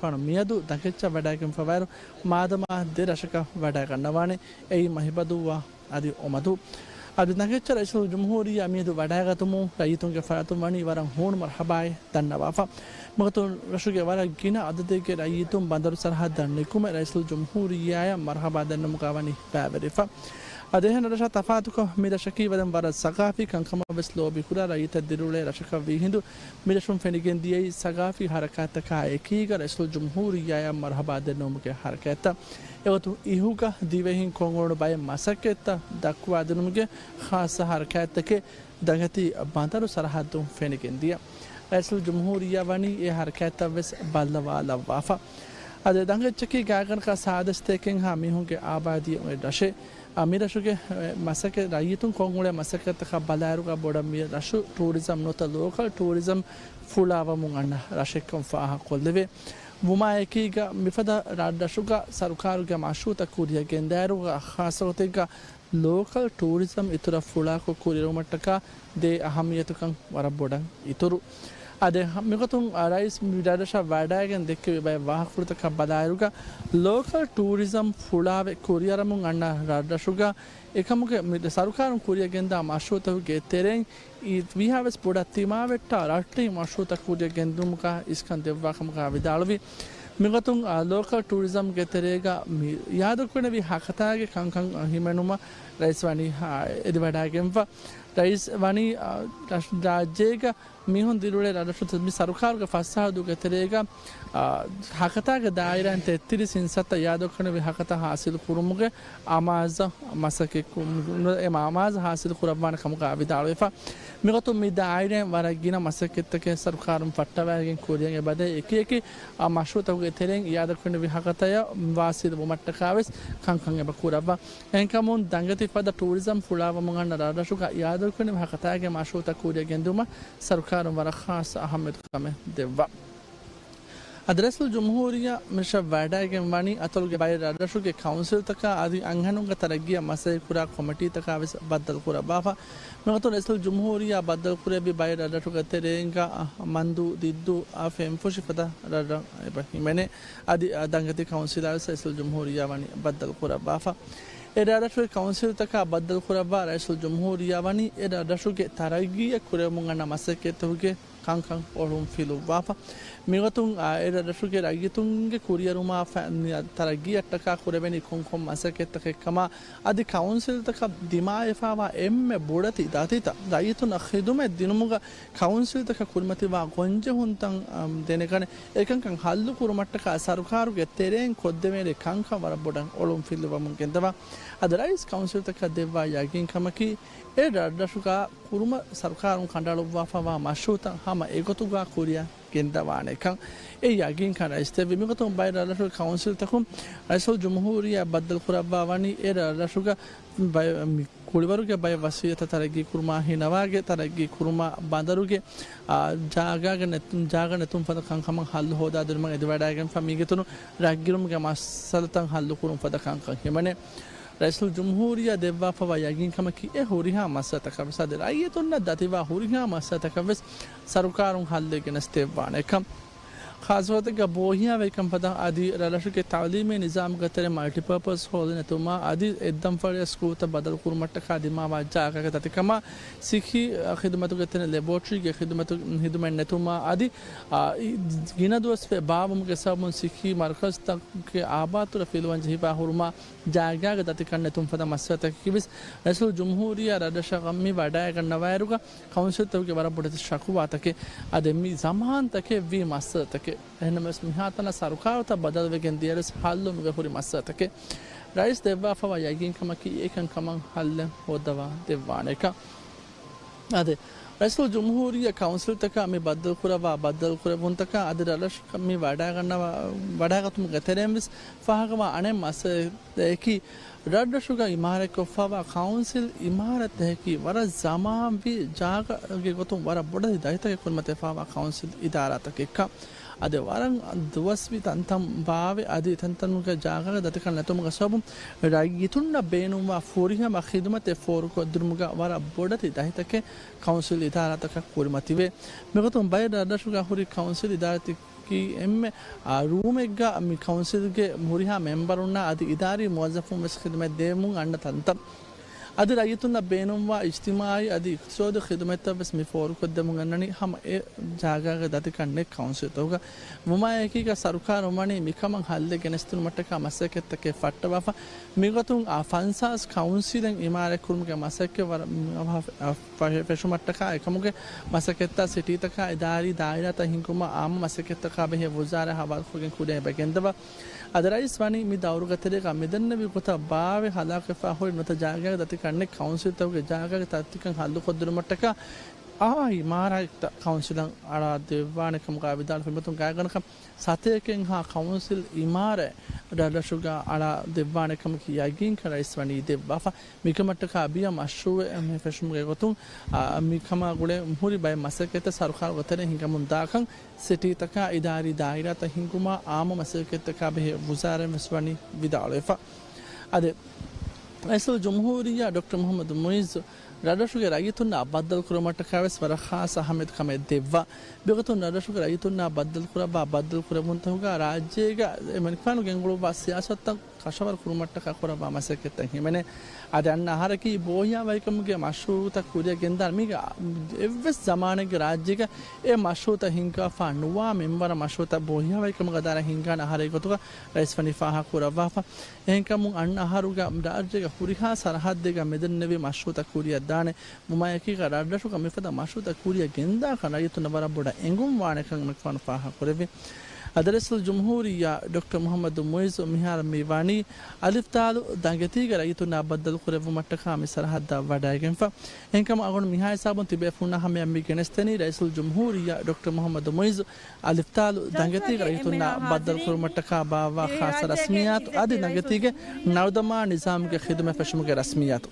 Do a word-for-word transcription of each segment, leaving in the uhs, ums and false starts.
ފާނު މިއަދު ދަނގެއްޗަށް ވަޑައިގެންފަވާއިރު، މާދަމާ ދެ ރަށަކަށް ވަޑައިގަންނަވާނެ. އެއީ މަހިބަދޫއާ އަދި އޮމަދޫ. އަދި ދަނގެއްޗަށް ރައީސުލްޖުމްހޫރިއްޔާ މިއަދު ވަޑައިގަތުމުން ރައްޔިތުންގެ ފަރާތުން ވަނީ ވަރަށް ހޫނު މަރުޙަބާއެއް ދަންނަވާފަ. މިގޮތުން ރަށުގެ ވަރަށް ގިނަ އަދަދެއްގެ ރައްޔިތުން ބަނދަރު ސަރަހައްދަށް ނިކުމެ ރައީސުލްޖުމްހޫރިއްޔާއަށް މަރުޙަބާ ދަންނަމުގަ ވަނީ ބައިވެރިފަ. އަދި އެހެން ރަށާ ތަފާތުކޮށް، މި ރަށަކީ ވަރަށް ސަގާފީ ކަންކަމަށް ވެސް ލޯބިކުރާ ރައްޔިތަށް ދިރިއުޅޭ ރަށަކަށް ވީ ހިނދު، މި ރަށުން ފެނިގެން ދިޔައީ ސަގާފީ ހަރަކާތްތަކާ އެކީގަ ރައީސުލްޖުމްހޫރިއްޔާއަށް މަރުޙަބާ ދެންނެވުމުގެ ހަރަކާތްތައް. އެގޮތުން އިހުގަ ދިވެހިން ކޮށްއުޅުނު ބައެއް މަސައްކަތްތައް ދައްކުވާދިނުމުގެ ޚާއްޞަ ހަރަކާތްތަކެއް ދަނގަތީ ބަނދަރު ސަރަހައްދުން ފެނިގެން ދިޔަ. ރައީސުލްޖުމްހޫރިއްޔާ ވަނީ އެ ހަރަކާތްތައް ވެސް ބައްލަވާލައްވާފަ. އަދި ދަނގައްޗަކީ ގާތްގަނޑަކަށް ސާދަ ސަތޭކައެއްހާ މީހުންގެ އާބާދީއެއް އޮތް ރަށެއް. އަ، މި ރަށުގެ، އެ، މަސައްކަތް، ރައްޔިތުން ކޮށްއުޅޭ މަސައްކަތްތަކާ ބަލާއިރުގަ ބޮޑަށް މި ރަށު ޓޫރިޒަމް ނުވަތަ ލޯކަލް ޓޫރިޒަމް ފުޅާވަމުން އަންނަ ރަށެއްކަން ފާހަގަކޮށްލެވޭ. ވުމާއެކީގަ މިފަދަ ރަށްރަށުގަ ސަރުކާރުގެ މަޝްރޫޢުތައް ކުރިއަށް ގެންދާއިރުގަ ޚާއްޞަގޮތެއްގަ ލޯކަލް ޓޫރިޒަމް އިތުރަށް ފުޅާކޮށް ކުރިއެރުވުމަށްޓަކާ ދޭ އަހައްމިއްޔަތުކަން ވަރަށް ބޮޑަށް އިތުރު. އާދެ، މިގޮތުން ރައީސް މި ރަށްރަށަށް ވަޑައިގެން ދެއްކެވި ބައެއް ވާހަކަފުޅުތަކާ ބަލާއިރުގަ، ލޯކަލް ޓޫރިޒަމް ފުޅާވެ ކުރިއަރަމުން އަންނަ ރަށްރަށުގަ އެކަމުގެ މި ސަރުކާރުން ކުރިއަށް ގެންދާ މަޝްރޫޢުތަކުގެ ތެރެއިން ވީހާވެސް ބޮޑަށް ތިމާވެއްޓާ ރައްޓެހި މަޝްރޫޢުތައް ކުރިއަށް ގެންދިއުމުގަ އިސްކަން ދެއްވާ ކަމުގަ ވިދާޅުވި. މިގޮތުން، އާ، ލޯކަލް ޓޫރިޒަމްގެ ތެރޭގަ މި އިއާދަކުރެވި ހަކަތާގެ ކަންކަން ހިމެނުމަށް ރައީސް ވަނީ، އާ، އެދިވަޑައިގެންފަ. ރައީސް ވަނީ، އާ، ރަށް-، ރާއްޖޭގަ މީހުން ދިރިއުޅޭ ރަށްރަށު މި ސަރުކާރުގެ ފައްސާހަދުގެ ތެރޭގަ، އާ، ހަކަތާގެ ދާއިރާއިން ތެއްތިރީސް އިންސާންތައް އިއާދަކުރެވި ހަކަތަ ހާސިލު ކުރުމުގެ އަމާޒަށް މަސައްކަތް ކު-، އެ އަމާޒަށް ހާސިލު ކުރައްވާނެ ކަމުގަ ވިދާޅުވެފަ. މިގޮތުން މި ދާއިރާއިން ވަރަށް ގިނަ މަސައްކަތްތަކެއް ސަރުކާރުން ފައްޓަވައިގެން ކުރިއަށް އެބަދޭ އެކި އެކި، އާ، މަޝްރޫޢުތަކުގެ ތެރެއިން އިއާދަކުރެވި ހަކަތަޔަށް ވާސިލު ވުމަށްޓަކާވެސް ކަންކަން އެބަ ކުރައްވާ. އެހެންކަމުން ދަނގަތި ފަދަ ޓޫރިޒަމް ފުޅާވަމުން އަންނަ ރަށްރަށުގަ އިއާދަކުރެވި ހަކަތާގެ މަޝްރޫޢުތައް ކުރިއަށް ގެންދިއުމަށް ސަރުކާރުން ވަރަށް ޚާއްޞަ އަހައްމިއްޔަތު ކަމެއް ދެއްވާ. އަދި ރައީސުލްޖުމްހޫރިއްޔާ މިރަށަށް ވަޑައިގެން ވަނީ އަތޮޅުގެ ބައެއް ރަށްރަށުގެ ކައުންސިލްތަކާ އަދި އަންހެނުންގެ ތަރައްގީއަށް މަސައްކަތް ކުރާ ކޮމިޓީތަކާ ވެސް ބައްދަލު ކުރައްވާފަ. މިގޮތުން ރައީސުލްޖުމްހޫރިއްޔާ ބައްދަލު ކުރެއްވި ބައެއް ރަށްރަށުގެ ތެރެއިން މަންދޫ ދިއްދޫ އާ ފެންފުށި ފަދަ ރަށްރަށް އެބަ ހިމެނޭ. އަދި ދަނގަތި ކައުންސިލާ ވެސް ރައީސުލްޖުމްހޫރިއްޔާ ވަނީ ބައްދަލު ކުރައްވާފަ. އެ ރަށްރަށުގެ ކައުންސިލްތަކާ ބައްދަލު ކުރައްވާ ރައީސުލްޖުމްހޫރިއްޔާ ވަނީ އެ ރަށްރަށުގެ ތަރައްގީއަށް ކުރެވެމުން އަންނަ މަސައްކަތްތަކުގެ ކަންކަން އޮޅުން ފިލުއްވާފަ. މިގޮތުން، އާ، އެ ރަށްރަށުގެ ރައްޔިތުންގެ ކުރިއެރުމާ ފަ-، ތަރައްގީއަށްޓަކާ ކުރެވެނީ ކޮންކޮން މަސައްކަތްތަކެއްކަމާ، އަދި ކައުންސިލްތަކަށް ދިމާވެފައިވާ އެންމެ ބޮޑެތި ދަތިތައް ރައްޔިތުންނަށް ޚިދުމަތް ދިނުމުގަ ކައުންސިލްތަކަށް ކުރިމަތިވާ ގޮންޖެހުންތައް، އަމް، ދެނެގަނެ، އެކަންކަން ހައްލު ކުރުމަށްޓަކާ ސަރުކާރުގެ ތެރެއިން ކޮށްދެވޭނެ ކަންކަން ވަރަށް ބޮޑަށް އޮޅުން ފިލުވަމުން ގެންދަވާ. އަދި ރައީސް ކައުންސިލްތަކަށް ދެއްވާ ޔަގީންކަމަކީ، އެ ރަށްރަށުގަ ކުރުމަށް ސަރުކާރުން ކަނޑައަޅުއްވާފައިވާ މަޝްރޫޢުތައް ހަމަ އެގޮތުގަ ކުރިއަށް ގެންދަވާނެކަން އެ ޔަގީންކަން ރައީސް ދެއްވި. މިގޮތުން ބައެއް ރަށްރަށުގެ ކައުންސިލްތަކުން ރައީސުލްޖުމްހޫރިއްޔާ ބައްދަލު ކުރައްވާ ވަނީ އެ ރަށްރަށުގަ ބައެއް މި ކުޅިވަރުގެ ބައެއް ވަސީލަތްތައް ތަރައްގީ ކުރުމާ، ހިނަވާގެ ތަރައްގީ ކުރުމާ، ބަނދަރުގެ، އާ، ޖާގާގެ ނެތު-، ޖާގަ ނެތުން ފަދަ ކަންކަމަށް ހައްލު ހޯދާދިނުމަށް އެދިވަޑައިގެންފަ މީގެ ތުނު ރަށްގިރުމުގެ މައްސަލަތައް ހައްލު ކުރުން ފަދަ ކަންކަން ހިމެނޭ. ރައީސުލްޖުމްހޫރިއްޔާ ދެއްވާފައިވާ ޔަގީންކަމަކީ އެ ހުރިހާ މައްސަލަތަކަށް ވެސް އަދި ރައްޔިތުންނަށް ދަތިވާ ހުރިހާ މައްސަލަތަކަށް ވެސް ސަރުކާރުން ހައްލެއް ގެނެސް ދެއްވާނެކަން. ޚާއްޞަގޮތެއްގަ ބޯހިޔާވެރިކަން ފަދަ އަދި ރަށްރަށުގެ ތައުލީމީ ނިޒާމުގެ ތެރެ މަލްޓިޕާޕަސް ހޯލު ނެތުމާ އަދި އެއްދަންފަޅިއަށް ސްކޫލްތައް ބަދަލު ކުރުމަށްޓަކާ ދިމާވާ ޖާގަގެ ދަތިކަމާ، ސިއްހީ ޚިދުމަތުގެ ތެރެ ލެބޯޓްރީގެ ޚިދުމަތު، ޚިދުމަތް ނެތުމާ އަދި، އާ، އި، ގިނަ ދުވަސް ވެ ބާވުމުގެ ސަބަބުން ސިއްހީ މަރުކަޒުތަކުގެ އާބާތުރަށް ފިލުވަން ޖެހިފާ ހުރުމާ، ޖާގާގެ ދަތިކަން ނެތުން ފަދަ މައްސަލަތަކަކީ ވެސް ރައީސުލްޖުމްހޫރިއްޔާ ރަށްރަށަށް މި ވަޑައިގަންނަވާއިރުގަ ކައުންސިލްތަކުގެ ވަރަށް ބޮޑެތި ޝަކުވާތަކެއް އަދި މި ޒަމާންތަކެއް ވީ މައްސަލަތަކެއް. އެހެންނަމަވެސް މިހާތަނަށް ސަރުކާރުތައް ބަދަލުވެގެން ދިޔައިރުވެސް ހައްލު ނުވެ ހުރި މައްސަލަތަކެއް. ރައީސް ދެއްވާފައިވާ ޔަގީންކަމަކީ އެކަންކަމަށް ހައްލެއް ހޯއްދަވާ ދެއްވާނެކަން. އާދެ، ރައީސުލްޖުމްހޫރިއްޔާ ކައުންސިލްތަކަށް މި ބައްދަލުކުރައްވާ ބައްދަލުކުރެއްވުންތަކާ އަދި ރަށްރަށަށް މި ވަޑައިގަންނަވާ، ވަޑައިގަތުމުގެ ތެރެއިން ވެސް ފާހަގަވާ އަނެއް މައްސަލައެކީ، ރަށްރަށުގަ އިމާރާތްކޮށްފައިވާ ކައުންސިލް އިމާރާތްތަކަކީ ވަރަށް ޒަމާންވީ ޖާގައެއްގެ ގޮތުން ވަރަށް ބޮޑެތި ދަތިތަކެއް ކުރިމަތިވެފައިވާ ކައުންސިލް އިދާރާތަކެއްކަން. އަދި ވަރަށް ދުވަސްވީ ތަންތަން ބާވެ އަދި ތަންތަނުގެ ޖާގަގެ ދަތިކަން ނެތުމުގެ ސަބަބުން ރައްޔިތުންނަށް ބޭނުންވާ ފުރިހަމަ ޚިދުމަތެއް ފޯރުކޮށްދިނުމުގަ ވަރަށް ބޮޑެތި ދަތިތަކެއް ކައުންސިލް އިދާރާތަކަށް ކުރިމަތިވޭ. މިގޮތުން ބައެއް ރަށްރަށުގަ ހުރި ކައުންސިލް އިދާރާތަކީ އެއްކި އެންމެ، އާ، ރޫމެއްގަ މި ކައުންސިލްގެ ހުރިހާ މެމްބަރުންނާ އަދި އިދާރީ މުވައްޒަފުން ވެސް ޚިދުމަތް ދޭމުން އަންނަ ތަންތަން. އަދި ރައްޔިތުންނަށް ބޭނުންވާ އިޖްތިމާޢީ އަދި އިޤްތިޞާދީ ޚިދުމަތްތައް ވެސް މި ފޯރުކޮށްދެމުން އަންނަނީ ހަމަ އެ ޖާގާގެ ދަތިކަން ނެތް ކައުންސިލްތަކުގަ. ވުމާއެކީގަ ސަރުކާރުން ވަނީ މިކަމަށް ހައްލެއް ގެނެސްދިނުމަށްޓަކާ މަސައްކަތްތަކެއް ފައްޓަވާފަ. މިގޮތުން އާ ފަންސާސް ކައުންސިލެއް އިމާރާތްކުރުމުގެ މަސައްކަތް ވަރަށް ފެށުމަށްޓަކާ އެކަމުގެ މަސައްކަތްތައް ސިޓީތަކާ އިދާރީ ދާއިރާތައް ހިންގުމާ އާއްމު މަސައްކަތްތަކާ ބެހޭ ވުޒާރާ ހަވާލުކޮށްގެން ކުރިއަށް އެބަ ގެންދަވާ. އަދި ރައީސް ވަނީ މި ދައުރުގެ ތެރޭގަ މިދެންނެވި ގޮތަށް ބާވެ ހަލާކުވެފަ ހުރި ނުވަތަ ޖާގައިގެ ދަތިކަން ނެތް ކައުންސިލްތަކުގެ ޖާގައިގެ ދަތިކަން ހައްލުކޮށްދިނުމަށްޓަކާ އާ އިމާރާތްތައް ކައުންސިލަށް އަޅާ ދެއްވާނެ ކަމުގަ ވިދާޅުވި ފެންވަތުން ގާތްގަނޑަކަށް ސަތޭކައެއްހާ ކައުންސިލް އިމާރާތް ރަށްރަށުގަ އަޅާ ދެއްވާނެ ކަމަކީ ޔަގީންކަން ރައީސް ވަނީ ދެއްވާފަ. މިކަމަށްޓަކާ ބިޔަ މަޝްރޫއެއް މި ފެށުމުގެ ގޮތުން، އާ، މިކަމާ ގުޅޭ ހުރި ބައެއް މަސައްކަތްތައް ސަރުކާރުގެ ތެރެއިން ހިނގަމުން ދާކަން ސިޓީތަކާ އިދާރީ ދާއިރާތައް ހިންގުމާ އާއްމު މަސައްކަތްތަކާ ބެހޭ ވުޒާރާއިން ވެސް ވަނީ ވިދާޅުވެފަ. އަދި ރައީސުލްޖުމްހޫރިއްޔާ ޑޮކްޓަރ މުޙައްމަދު މުޢިއްޒު ރަށްރަށުގެ ރައްޔިތުންނާ ބައްދަލުކުރުމަށްޓަކާ ވެސް ވަރަށް ޚާއްޞަ އަހައްމިޔަތު ކަމެއް ދެއްވާ. މިގޮތުން ރަށްރަށުގެ ރައްޔިތުންނާ ބައްދަލުކުރައްވާ ބައްދަލުކުރެއްވުންތަކުގަ ރާއްޖޭގަ އެމަނިކުފާނު ގެންގުޅުއްވާ ސިޔާސަތުތައް ކަށަވަރު ކުރުމަށްޓަކާ ކުރައްވާ މަސައްކަތްތައް ހިމެނޭ. އަދި އަންނަ އަހަރަކީ ބޯހިޔާވަހިކަމުގެ މަޝްރޫޢުތައް ކުރިއަށް ގެންދާނެ. މީގަ އެއްވެސް ޒަމާނެއްގެ ރާއްޖޭގަ އެ މަޝްރޫޢުތައް ހިންގާފާ ނުވާ މިންވަރަށް މަޝްރޫޢުތައް ބޯހިޔާވަހިކަމުގެ އަދާރަ ހިންގާނެ އަހަރެއް ގޮތުގަ ރައީސް ވަނީ ފާހަގަކުރައްވާފަ. އެހެންކަމުން އަންނަ އަހަރުގަ ރާއްޖޭގެ ހުރިހާ ސަރަހައްދެއްގަ މިދެންނެވި މަޝްރޫޢުތައް ކުރިއަށްދާނެ. ވުމާއެކީގަ ރަށްރަށުގަ މިފަދަ މަޝްރޫޢުތައް ކުރިއަށް ގެންދާކަން ރައްޔިތުންނަށް ވަރަށް ބޮޑަށް އެނގުން ވާނެކަން އެމަނިކުފާނު ފާހަގަކުރެއްވި. އަދި ރައީސުލްޖުމްހޫރިއްޔާ ޑޮކްޓަރ މުޙައްމަދު މުޢިއްޒު މިހާރު މި ވަނީ އަލިފްތާލު ދަނގެތީގެ ރައްޔިތުންނާ ބައްދަލުކުރެއްވުމަށްޓަކާ މި ސަރަހައްދަށް ވަޑައިގެންފަ. އެހެންކަމުން އަޅުގަނޑު މިހާ ހިސާބުން ތިބޭފުޅުންނާ ހަމަޔަށް މި ގެނެސްދެނީ ރައީސުލްޖުމްހޫރިއްޔާ ޑޮކްޓަރ މުޙައްމަދު މުޢިއްޒު އަލިފްތާލު ދަނގެތީގެ ރައްޔިތުންނާ ބައްދަލުކުރުމަށްޓަކާ ބާއްވާ ޚާއްޞަ ރަސްމިއްޔާތު އަދި ދަނގެތީގެ ނަރުދަމާ ނިޒާމުގެ ޚިދުމަތް ފެށުމުގެ ރަސްމިއްޔާތު.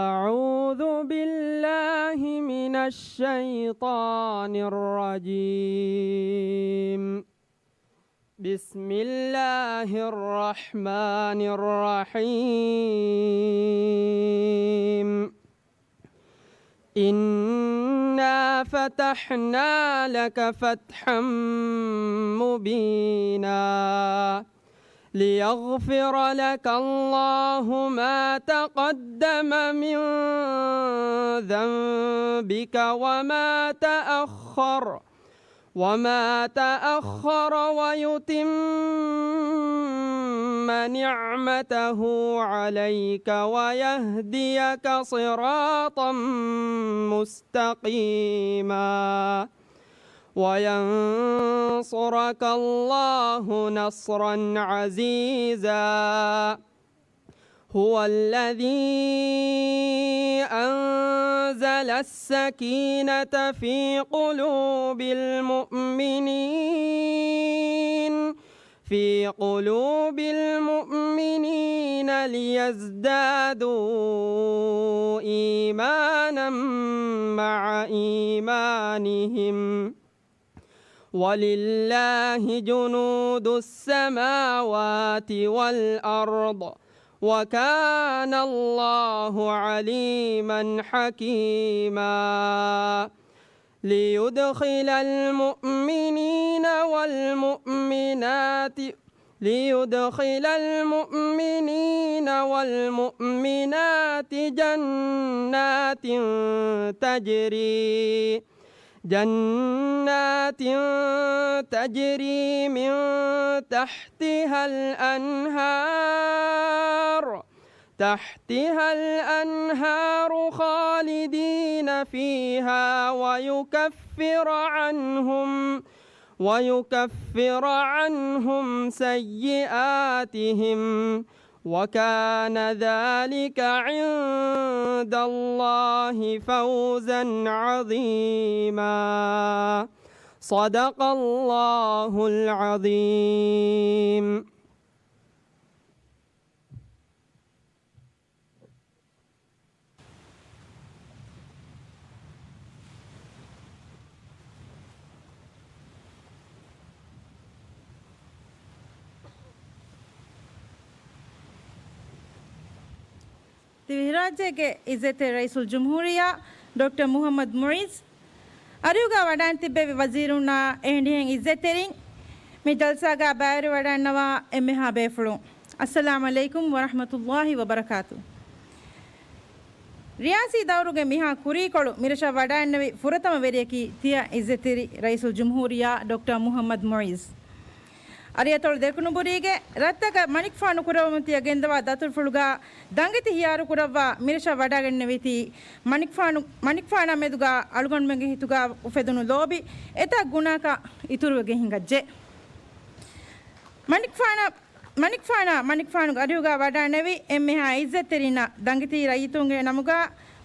أعوذ بالله من الشيطان الرجيم. بسم الله الرحمن الرحيم. إنا فتحنا لك فتحا مبينا ليغفر لك الله ما تقدم من ذنبك وما تأخر وما تأخر ويتم نعمته عليك ويهديك صراطا مستقيما وينصرك الله نصرا عزيزا. هو الذي أنزل السكينة في قلوب المؤمنين، في قلوب المؤمنين ليزدادوا إيمانا مع إيمانهم. ولله جنود السماوات والأرض وكان الله عليما حكيما. ليدخل المؤمنين والمؤمنات ليدخل المؤمنين والمؤمنات جنات تجري جنات تجري من تحتها الأنهار تحتها الأنهار خالدين فيها ويكفر عنهم ويكفر عنهم سيئاتهم وكان ذلك عند الله فوزا عظيما. صدق الله العظيم. ދިވެހިރާއްޖޭގެ އިއްޒަތްތެރި ރައީސުލްޖުމްހޫރިއްޔާ ޑޮކްޓަރ މުޙައްމަދު މުޢިއްޒު، އަރިހުގަ ވަޑައިން ތިއްބެވި ވަޒީރުންނާ އެހެނިހެން އިއްޒަތްތެރިން، މި ޖަލްސާގަ ބައިވެރިވަޑައިންނަވާ އެންމެހާ ބޭފުޅުން، އައްސަލާމު ޢަލައިކުމް ވަރަޙްމަތުﷲ ވަބަރަކާތު. ރިޔާސީ ދައުރުގެ މިހާ ކުރީކޮޅު މިރަށަށް ވަޑައިންނެވި ފުރަތަމަ ވެރިޔަކީ ތިޔަ އިއްޒަތްތެރި ރައީސުލްޖުމްހޫރިއްޔާ ޑޮކްޓަރ މުޙައްމަދު މުޢިއްޒު. އަރިއަތޮޅު ދެކުނުބުރީގެ ރަށްތަކަށް މަނިކުފާނު ކުރައްވަމުން ތިޔަ ގެންދަވާ ދަތުރުފުޅުގަ ދަނގިތި ހިޔާރު ކުރައްވާ މިރަށަށް ވަޑައިގެންނެވީތީ މަނިކުފާނު، މަނިކުފާނާ މެދުގަ އަޅުގަނޑުމެންގެ ހިތުގަ އުފެދުނު ލޯބި އެތައް ގުނައަކަށް އިތުރުވެގެން ހިނގައްޖެ. މަނިކުފާނަށް މަނިކުފާނާ، މަނިކުފާނުގެ އަރިހުގަ ވަޑައިނެވި އެންމެހާ އިއްޒަތްތެރިންނަށް ދަނގިތީ ރައްޔިތުންގެ ނަމުގަ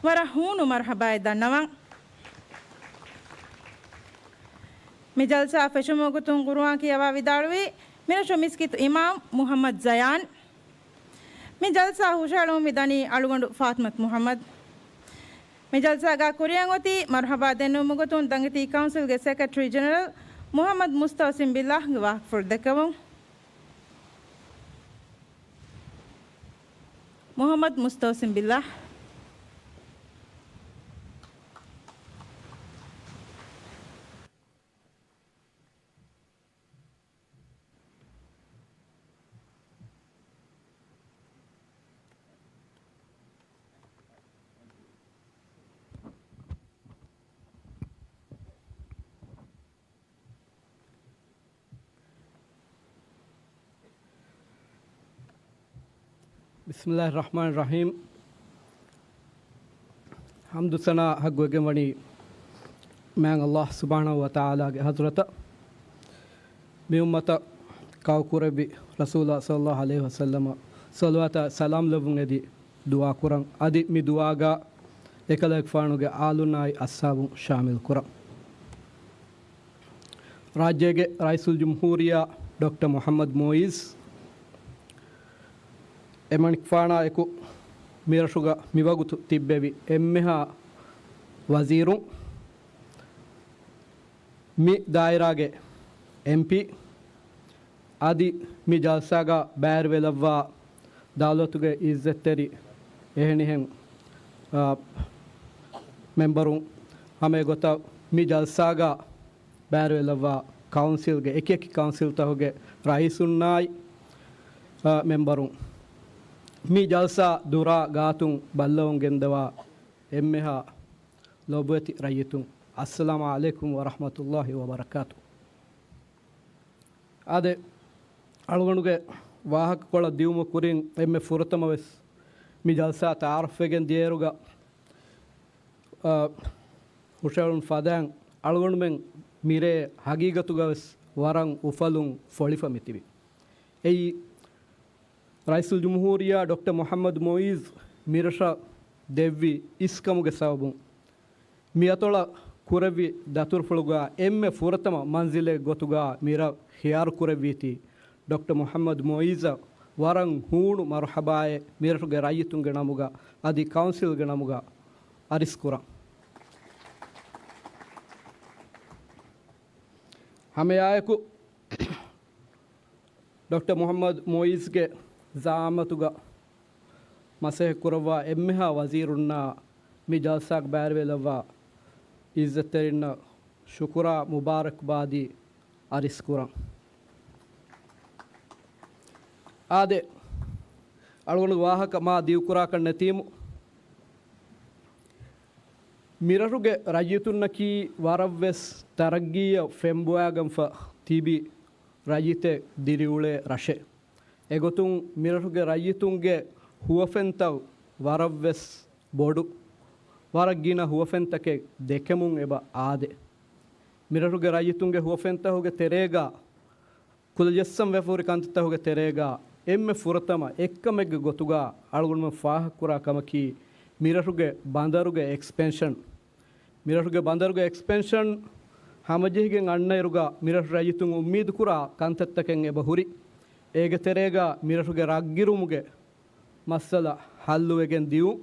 ވަރަށް ހޫނު މަރުޙަބާއެއް ދަންނަވަން. މި ޖަލްސާ ފެށުމުގެ ގޮތުން ޤުރުއާން ކިޔަވާ ވިދާޅުވީ މިރަށު މިސްކިތު އިމާމް މުޙައްމަދު ޒަޔާން. މި ޖަލްސާ ހުށައެޅުމުން މި ދަނީ އަޅުގަނޑު ފާތިމަތު މުޙައްމަދު. މި ޖަލްސާގަ ކުރިއަށް އޮތީ މަރުޙަބާ ދެންނެވުމުގެ ގޮތުން ދަނގިތީ ކައުންސިލްގެ ސެކްރެޓަރީ ޖެނެރަލް މުޙައްމަދު މުސްތައުސިމް ބިއްލާހްގެ ވާހަކަފުޅު ދެއްކެވުން. މުޙައްމަދު މުސްތައުސިމް ބިއްލާހް. ބިސްމިﷲިއްރަޙްމާނިއްރަޙީމް. ޙަމްދު ސަނާ ޙައްޤުވެގެންވަނީ މާތް ﷲ ސުބްޙާނަހޫ ވަތަޢާލާގެ ޙަޟްރަތަށް. މި އުއްމަތަށް ކާކުރެއްވި ރަސޫލާ ޞައްލަﷲު ޢަލައިހި ވަސައްލަމަށް ޞަލަވާތާ ސަލާމް ލެއްވުން އެދި ދުޢާ ކުރަން. އަދި މި ދުޢާގަ އެކަލޭގެފާނުގެ އާލުންނާއި އަޞްޙާބުން ޝާމިލް ކުރަން. ރާއްޖޭގެ ރައީސުލްޖުމްހޫރިއްޔާ ޑޮކްޓަރ މުޙައްމަދު މުޢިއްޒު އެމަނިކުފާނާ އެކު މިރަށުގަ މިވަގުތު ތިއްބެވި އެންމެހާ ވަޒީރުން، މި ދާއިރާގެ އެމްޕީ، އަދި މި ޖަލްސާގަ ބައިވެރިވެލައްވާ ދައުލަތުގެ އިއްޒަތްތެރި އެހެނިހެން، އާ، މެމްބަރުން، ހަމަ އެގޮތަށް މި ޖަލްސާގަ ބައިވެރިވެލައްވާ ކައުންސިލްގެ އެކިއެކި ކައުންސިލްތަކުގެ ރައީސުންނާއި، އާ، މެމްބަރުން، މި ޖަލްސާ ދުރާ ގާތުން ބައްލަވަން ގެންދަވާ އެންމެހާ ލޮބުވެތި ރައްޔިތުން، އައްސަލާމު ޢަލައިކުމް ވަރަޙްމަތުﷲި ވަބަރަކާތު. އާދެ، އަޅުގަނޑުގެ ވާހަކަކޮޅަށް ދިއުމަށް ކުރިން އެންމެ ފުރަތަމަވެސް މި ޖަލްސާ ތަޢާރަފްވެގެން ދިޔައިރުގަ، އާ، ހުށައެޅުން ފަދައިން އަޅުގަނޑުމެން މިރޭ ހަގީގަތުގަވެސް ވަރަށް އުފަލުން ފޮޅިފަ މިތިބި. އެއީ، ރައީސުލްޖުމްހޫރިއްޔާ ޑޮކްޓަރ މުޙައްމަދު މުޢިއްޒު މިރަށަށް ދެއްވި އިސްކަމުގެ ސަބަބުން، މިއަތޮޅަށް ކުރެއްވި ދަތުރުފުޅުގަ އެންމެ ފުރަތަމަ މަންޒިލެއް ގޮތުގަ މިރަށް ޚިޔާރު ކުރެއްވީތީ، ޑޮކްޓަރ މުޙައްމަދު މުޢިއްޒަށް ވަރަށް ހޫނު މަރުޙަބާއެއް މިރަށުގެ ރައްޔިތުންގެ ނަމުގަ އަދި ކައުންސިލްގެ ނަމުގަ އަރިސްކުރަން. ހަމައެއާއެކު، ޑޮކްޓަރ މުޙައްމަދު މުޢިއްޒުގެ ޒަޢާމަތުގަ މަސައްކަތް ކުރައްވާ އެންމެހާ ވަޒީރުންނާ މި ޖަލްސާގަ ބައިވެރިވެލައްވާ އިއްޒަތްތެރިންނަށް ޝުކުރާ މުބާރަކްބާދީ އަރިސްކުރަން. އާދެ، އަޅުގަނޑު ވާހަކަ މާ ދިގުކުރާކަށް ނެތީމު، މިރަށުގެ ރައްޔިތުންނަކީ ވަރަށްވެސް ތަރައްގީއަށް ފެންބޮއާގެންފަ ތިބި ރައްޔިތެއް ދިރިއުޅޭ ރަށެއް. އެގޮތުން މިރަށުގެ ރައްޔިތުންގެ ހުވަފެންތައް ވަރަށްވެސް ބޮޑު، ވަރަށް ގިނަ ހުވަފެންތަކެއް ދެކެމުން އެބަ އާދެ. މިރަށުގެ ރައްޔިތުންގެ ހުވަފެންތަކުގެ ތެރޭގަ ކުލަ ޖައްސަން ވެފަ ހުރި ކަންތައްތަކުގެ ތެރޭގަ އެންމެ ފުރަތަމަ އެއްކަމެއްގެ ގޮތުގަ އަޅުގަނޑުމެން ފާހަގަކުރާ ކަމަކީ، މިރަށުގެ ބަނދަރުގެ އެކްސްޕެންޝަން. މިރަށުގެ ބަނދަރުގެ އެކްސްޕެންޝަން ހަމަޖެހިގެން އަންނައިރުގަ، މިރަށު ރައްޔިތުން އުއްމީދުކުރާ ކަންތައްތަކެއް އެބަ ހުރި. އޭގެ ތެރޭގަ މިރަށުގެ ރަށްގިރުމުގެ މައްސަލަ ހައްލުވެގެން ދިޔުން.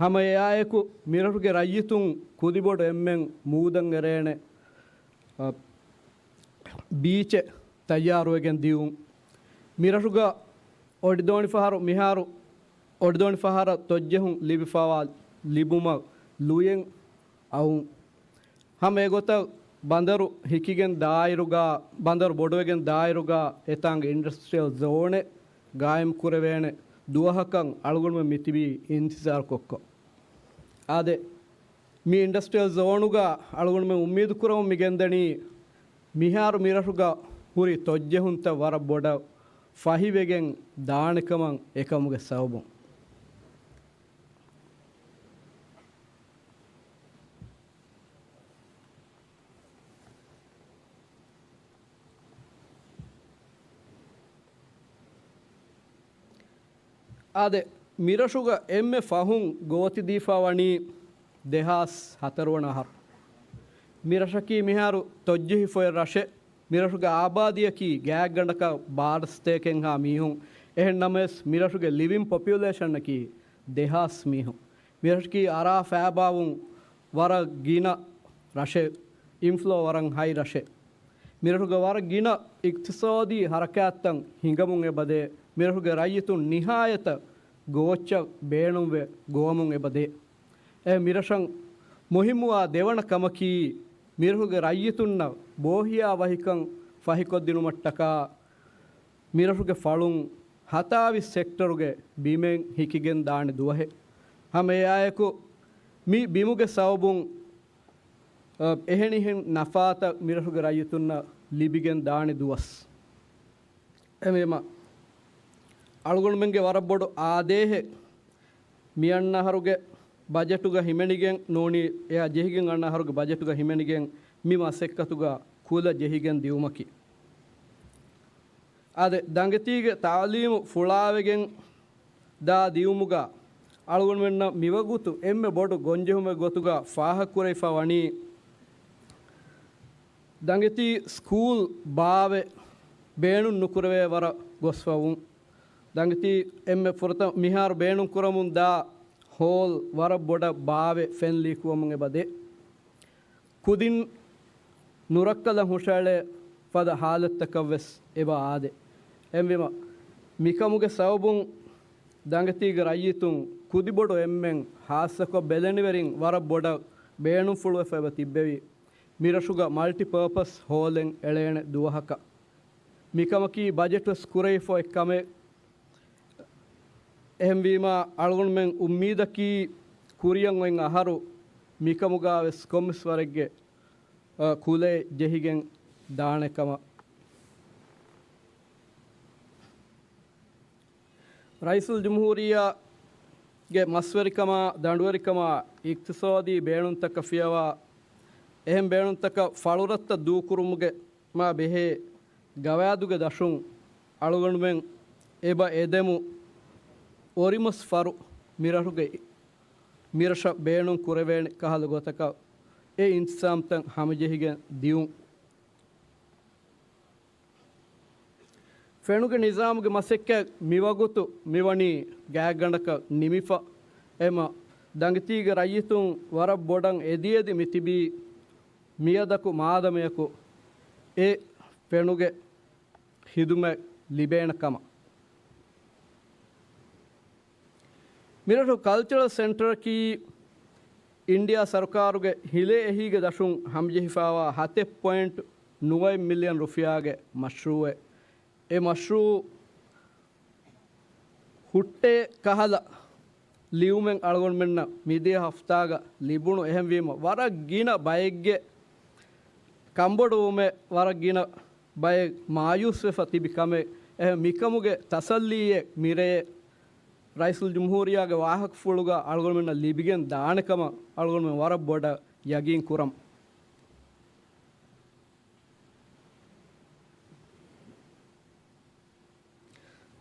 ހަމަ އެއާއެކު، މިރަށުގެ ރައްޔިތުން ކުދިބޮޑު އެންމެން މޫދަށް އެރޭނެ، އަ، ބީޗެއް ތައްޔާރުވެގެން ދިޔުން. މިރަށުގަ އޮޑިދޯނިފަހަރު މިހާރު، އޮޑިދޯނިފަހަރަށް ތޮއްޖެހުން ލިބިފަވާ ލިބުމަށް ލުޔެއް އައުން. ހަމަ އެގޮތަށް ބަނދަރު ހިކިގެން ދާއިރުގަ، ބަނދަރު ބޮޑުވެގެން ދާއިރުގަ އެތާނގެ އިންޑަސްޓްރިއަލް ޒޯނެއް ގާއިމް ކުރެވޭނެ ދުވަހަކަށް އަޅުގަނޑުމެން މިތިބީ އިންތިޒާރު ކޮށްކޮށް. އާދެ، މި އިންޑަސްޓްރިއަލް ޒޯނުގަ އަޅުގަނޑުމެން އުއްމީދު ކުރަމުން މި ގެންދަނީ، މިހާރު މިރަށުގަ ހުރި ތޮއްޖެހުންތައް ވަރަށް ބޮޑަށް ފަހިވެގެން ދާނެކަމަށް. އެކަމުގެ ސަބަބުން، އާދެ، މިރަށުގަ އެންމެ ފަހުން ގޯތިދީފަ ވަނީ ދެހާސް ހަތަރު ވަނަ އަހަރު. މިރަށަކީ މިހާރު ތޮއްޖެހިފައި ރަށެއް. މިރަށުގެ އާބާދީއަކީ ގާތްގަނޑަކަށް ބާރަ ސަތޭކައެއްހާ މީހުން. އެހެން ނަމަވެސް، މިރަށުގެ ލިވިން ޕޮޕިއުލޭޝަނަކީ ދެހާސް މީހުން. މިރަށަކީ އަރާ ފައިބާވުން ވަރަށް ގިނަ ރަށެއް، އިންފްލޯ ވަރަށް ހައި ރަށެއް. މިރަށުގަ ވަރަށް ގިނަ އިޤްތިޞާދީ ހަރަކާތްތައް ހިނގަމުން އެބަދޭ. މިރަށުގެ ރައްޔިތުން ނިހާޔަތަށް ގޯއްޗަށް ބޭނުންވެ ގޮވަމުން އެބަދޭ. އެ މިރަށަށް މުހިއްމުވާ ދެވަނަ ކަމަކީ، މިރަށުގެ ރައްޔިތުންނަށް ބޯހިޔާވަހިކަން ފަހިކޮށްދިނުމަށްޓަކާ، މިރަށުގެ ފަޅުން ހަތާވީސް ސެކްޓަރުގެ ބިމެއް ހިކިގެން ދާނެ ދުވަހެއް. ހަމަ އެއާއެކު، މި ބިމުގެ ސަބަބުން އެހެނިހެން ނަފާތައް މިރަށުގެ ރައްޔިތުންނަށް ލިބިގެން ދާނެ ދުވަސް. އެހެންވީމަ، އަޅުގަނޑުމެންގެ ވަރަށް ބޮޑު އާދޭހެއް މިއަންނަ އަހަރުގެ ބަޖެޓުގަ ހިމެނިގެން ނޫނީ، އެއާ ޖެހިގެން އަންނަ އަހަރުގެ ބަޖެޓުގަ ހިމެނިގެން މި މަސައްކަތުގަ ކުލަ ޖެހިގެން ދިއުމަކީ. އާދެ، ދަނގެތީގެ ތައުލީމު ފުޅާވެގެން ދާ ދިއުމުގަ އަޅުގަނޑުމެންނަށް މިވަގުތު އެންމެ ބޮޑު ގޮންޖެހުމެއް ގޮތުގަ ފާހަގަކުރެވިފަ ވަނީ، ދަނގެތީ ސްކޫލް ބާވެ ބޭނުން ނުކުރެވޭ ވަރަށް ގޮސްފަވުން. ދަނގެތީ އެންމެ ފުރަތަމަ މިހާރު ބޭނުން ކުރަމުން ދާ ހޯލް ވަރަށް ބޮޑަށް ބާވެ ފެން ލީކުވަމުން އެބަ ދޭ. ކުދިން ނުރައްކަލަށް ހުށައެޅޭ ފަދަ ހާލަތްތަކަށް ވެސް އެބަ އާދޭ. އެހެންވީމަ، މިކަމުގެ ސަބަބުން ދަނގެތީގެ ރައްޔިތުން ކުދިބޮޑު އެންމެން، ހާއްސަކޮށް ބެލެނިވެރިން ވަރަށް ބޮޑަށް ބޭނުންފުޅުވެފަ އެބަ ތިއްބެވި. މިރަށުގަ މަލްޓިޕާޕަސް ހޯލެއް އެޅޭނެ ދުވަހަކަށް. މިކަމަކީ ބަޖެޓްވެސް ކުރެވިފަ އޮތް ކަމެއް. އެހެންވީމާ، އަޅުގަނޑުމެން އުއްމީދަކީ ކުރިއަށް އޮތް އަހަރު މިކަމުގަ ވެސް ކޮންމެސް ވަރެއްގެ، އަ، ކުލައެއް ޖެހިގެން ދާނެ ކަމަށް. ރައީސުލްޖުމްހޫރިއްޔާގެ މަސްވެރިކަމާ، ދަނޑުވެރިކަމާ، އިޤްތިޞާދީ ބޭނުންތަކަށް ފިޔަވާ، އެހެން ބޭނުންތަކަށް ފަޅުރަށްތައް ދޫކުރުމުގެ މާ ބެހޭ ގަވާއިދުގެ ދަށުން އަޅުގަނޑުމެން އެބަ އެދެމު އޮރިމަސް ފަރު މިރަށުގެ، މިރަށަށް ބޭނުން ކުރެވޭނެ ކަހަލަ ގޮތަކަށް އެ އިންތިޒާމްތައް ހަމަޖެހިގެން ދިއުން. ފެނުގެ ނިޒާމުގެ މަސައްކަތް މިވަގުތު މިވަނީ ގާތްގަނޑަކަށް ނިމިފަ. އެމަ ދަނގިތީގެ ރައްޔިތުން ވަރަށް ބޮޑަށް އެދިއެދި މިތިބީ މިއަދަކު މާދަމަޔަކު އެ ފެނުގެ ޚިދުމަތް ލިބޭނެ ކަމަށް. މިރަށު ކަލްޗަރަލް ސެންޓަރަކީ އިންޑިއާ ސަރުކާރުގެ ހިލޭ އެހީގެ ދަށުން ހަމަޖެހިފައިވާ ހަތެއް ޕޮއިންޓް ނުވައެއް މިލިއަން ރުފިޔާގެ މަޝްރޫއެއް. އެ މަޝްރޫއު ހުއްޓޭ ކަހަލަ ލިޔުމެއް އަޅުގަނޑުމެންނަށް މިދިޔަ ހަފްތާގަ ލިބުނު. އެހެންވީމަ، ވަރަށް ގިނަ ބައެއްގެ ކަންބޮޑުވުމެއް، ވަރަށް ގިނަ ބައެއް މާޔޫސްވެފަ ތިބި ކަމެއް. އެހެން މިކަމުގެ ތަސައްލީއެއް މިރޭ ރައީސުލްޖުމްހޫރިއްޔާގެ ވާހަކަފުޅުގަ އަޅުގަނޑުމެންނަށް ލިބިގެން ދާނެ ކަމަށް އަޅުގަނޑުމެން ވަރަށް ބޮޑަށް ޔަގީން ކުރަމު.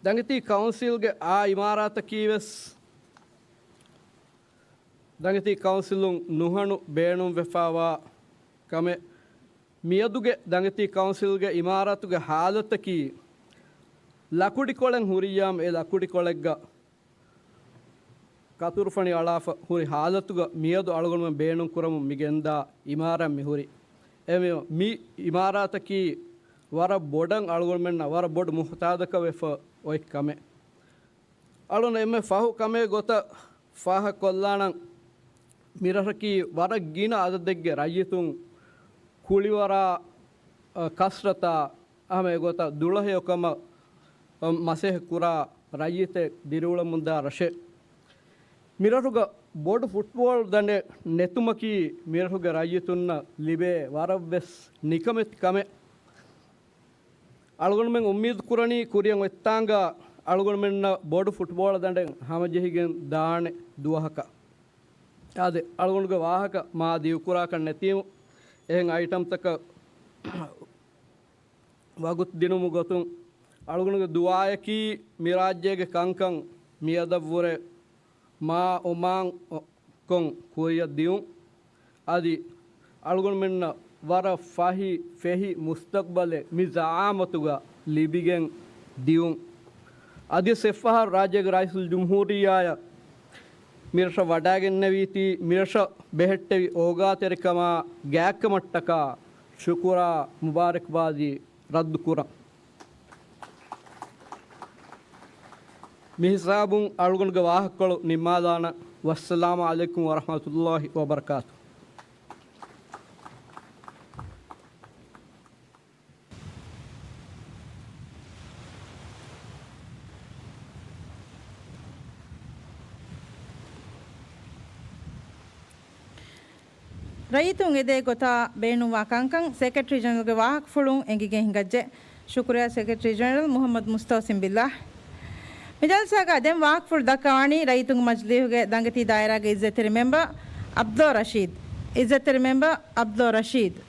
ދަނގެތީ ކައުންސިލްގެ އާ އިމާރާތަކީ ވެސް ދަނގެތީ ކައުންސިލުން ނުހަނު ބޭނުންވެފާވާ ކަމެއް. މިއަދުގެ ދަނގެތީ ކައުންސިލްގެ އިމާރާތުގެ ހާލަތަކީ ލަކުޑިކޮޅެއް ހުރިއްޔާމު އެ ލަކުޑިކޮޅެއްގަ ކަތުރުފަނި އަޅާފަ ހުރި ހާލަތުގަ މިއަދު އަޅުގަނޑުމެން ބޭނުން ކުރަމުން މި ގެންދާ އިމާރާތް މި ހުރި. އެހެންވީމަ، މި އިމާރާތަކީ ވަރަށް ބޮޑަށް އަޅުގަނޑުމެންނަށް ވަރަށް ބޮޑު މުހުތާދަކަށް ވެފަ އޮތް ކަމެއް. އަޅުން އެންމެ ފަހު ކަމެއް ގޮތަށް ފާހަގަކޮށްލާނަން، މިރަށަކީ ވަރަށް ގިނަ އަދަދެއްގެ ރައްޔިތުން ކުޅިވަރާ، އަ، ކަސްރަތާ، ހަމަ އެގޮތަށް ދުޅަހެޔޮކަމަށް، އަ، މަސައްކަތްކުރާ ރައްޔިތެއް ދިރިއުޅެމުންދާ ރަށެއް. މިރަށުގަ ބޮޑު ފުޓްބޯޅަ ދަނޑެއް ނެތުމަކީ މިރަށުގެ ރައްޔިތުންނަށް ލިބޭ ވަރަށްވެސް ނިކަމެތި ކަމެއް. އަޅުގަނޑުމެން އުއްމީދު ކުރަނީ ކުރިއަށް އޮތްތާނގަ އަޅުގަނޑުމެންނަށް ބޮޑު ފުޓްބޯޅަ ދަނޑެއް ހަމަޖެހިގެން ދާނެ ދުވަހަކަށް. އާދެ، އަޅުގަނޑުގެ ވާހަކަ މާ ދިގުކުރާކަށް ނެތީމު، އެހެން އައިޓަމްތަކަށް ވަގުތު ދިނުމުގެ ގޮތުން އަޅުގަނޑުގެ ދުޢާއަކީ މި ރާއްޖޭގެ ކަންކަން މިއަދަށްވުރެ މާ އޮމާން ކޮން ކުރިއަށް ދިއުން. އަދި އަޅުގަނޑުމެންނަށް ވަރަށް ފަހި ފެހި މުސްތަޤްބަލެއް މި ޒަޢާމަތުގަ ލިބިގެން ދިއުން. އަދިވެސް އެއްފަހަރު ރާއްޖޭގެ ރައީސުލްޖުމްހޫރިއްޔާއަށް މިރަށަށް ވަޑައިގެންނެވީތީ، މިރަށަށް ބެހެއްޓެވި އޯގާތެރިކަމާ ގާތްކަމަށްޓަކާ ޝުކުރާ މުބާރަކްބާދީ ރައްދުކުރަން. މިހިސާބުން އަޅުގަނޑުގެ ވާހަކަކޮޅު ނިންމާލާނަން. ވައްސަލާމު ޢަލައިކުމް ވަރަޙްމަތުﷲި ވަބަރަކާތުހު. ރައްޔިތުން އެދޭ ގޮތާ ބޭނުންވާ ކަންކަން ސެކްރެޓަރީ ޖެނެރަލްގެ ވާހަކަފުޅުން އެނގިގެން ހިނގައްޖެ. ޝުކުރިއްޔާ ސެކްރެޓަރީ ޖެނެރަލް މުޙައްމަދު މުސްތަފާ ސިނބިއްލާ. މި ޖަލްސާގަ ދެން ވާހަކަފުޅު ދައްކަވާނީ ރައްޔިތުންގެ މަޖިލީހުގެ ދަނގެތީ ދާއިރާގެ އިއްޒަތްތެރި މެމްބަރ ޢަބްދުﷲ ރަޝީދު. އިއްޒަތްތެރި މެމްބަރ ޢަބްދުﷲ ރަޝީދު.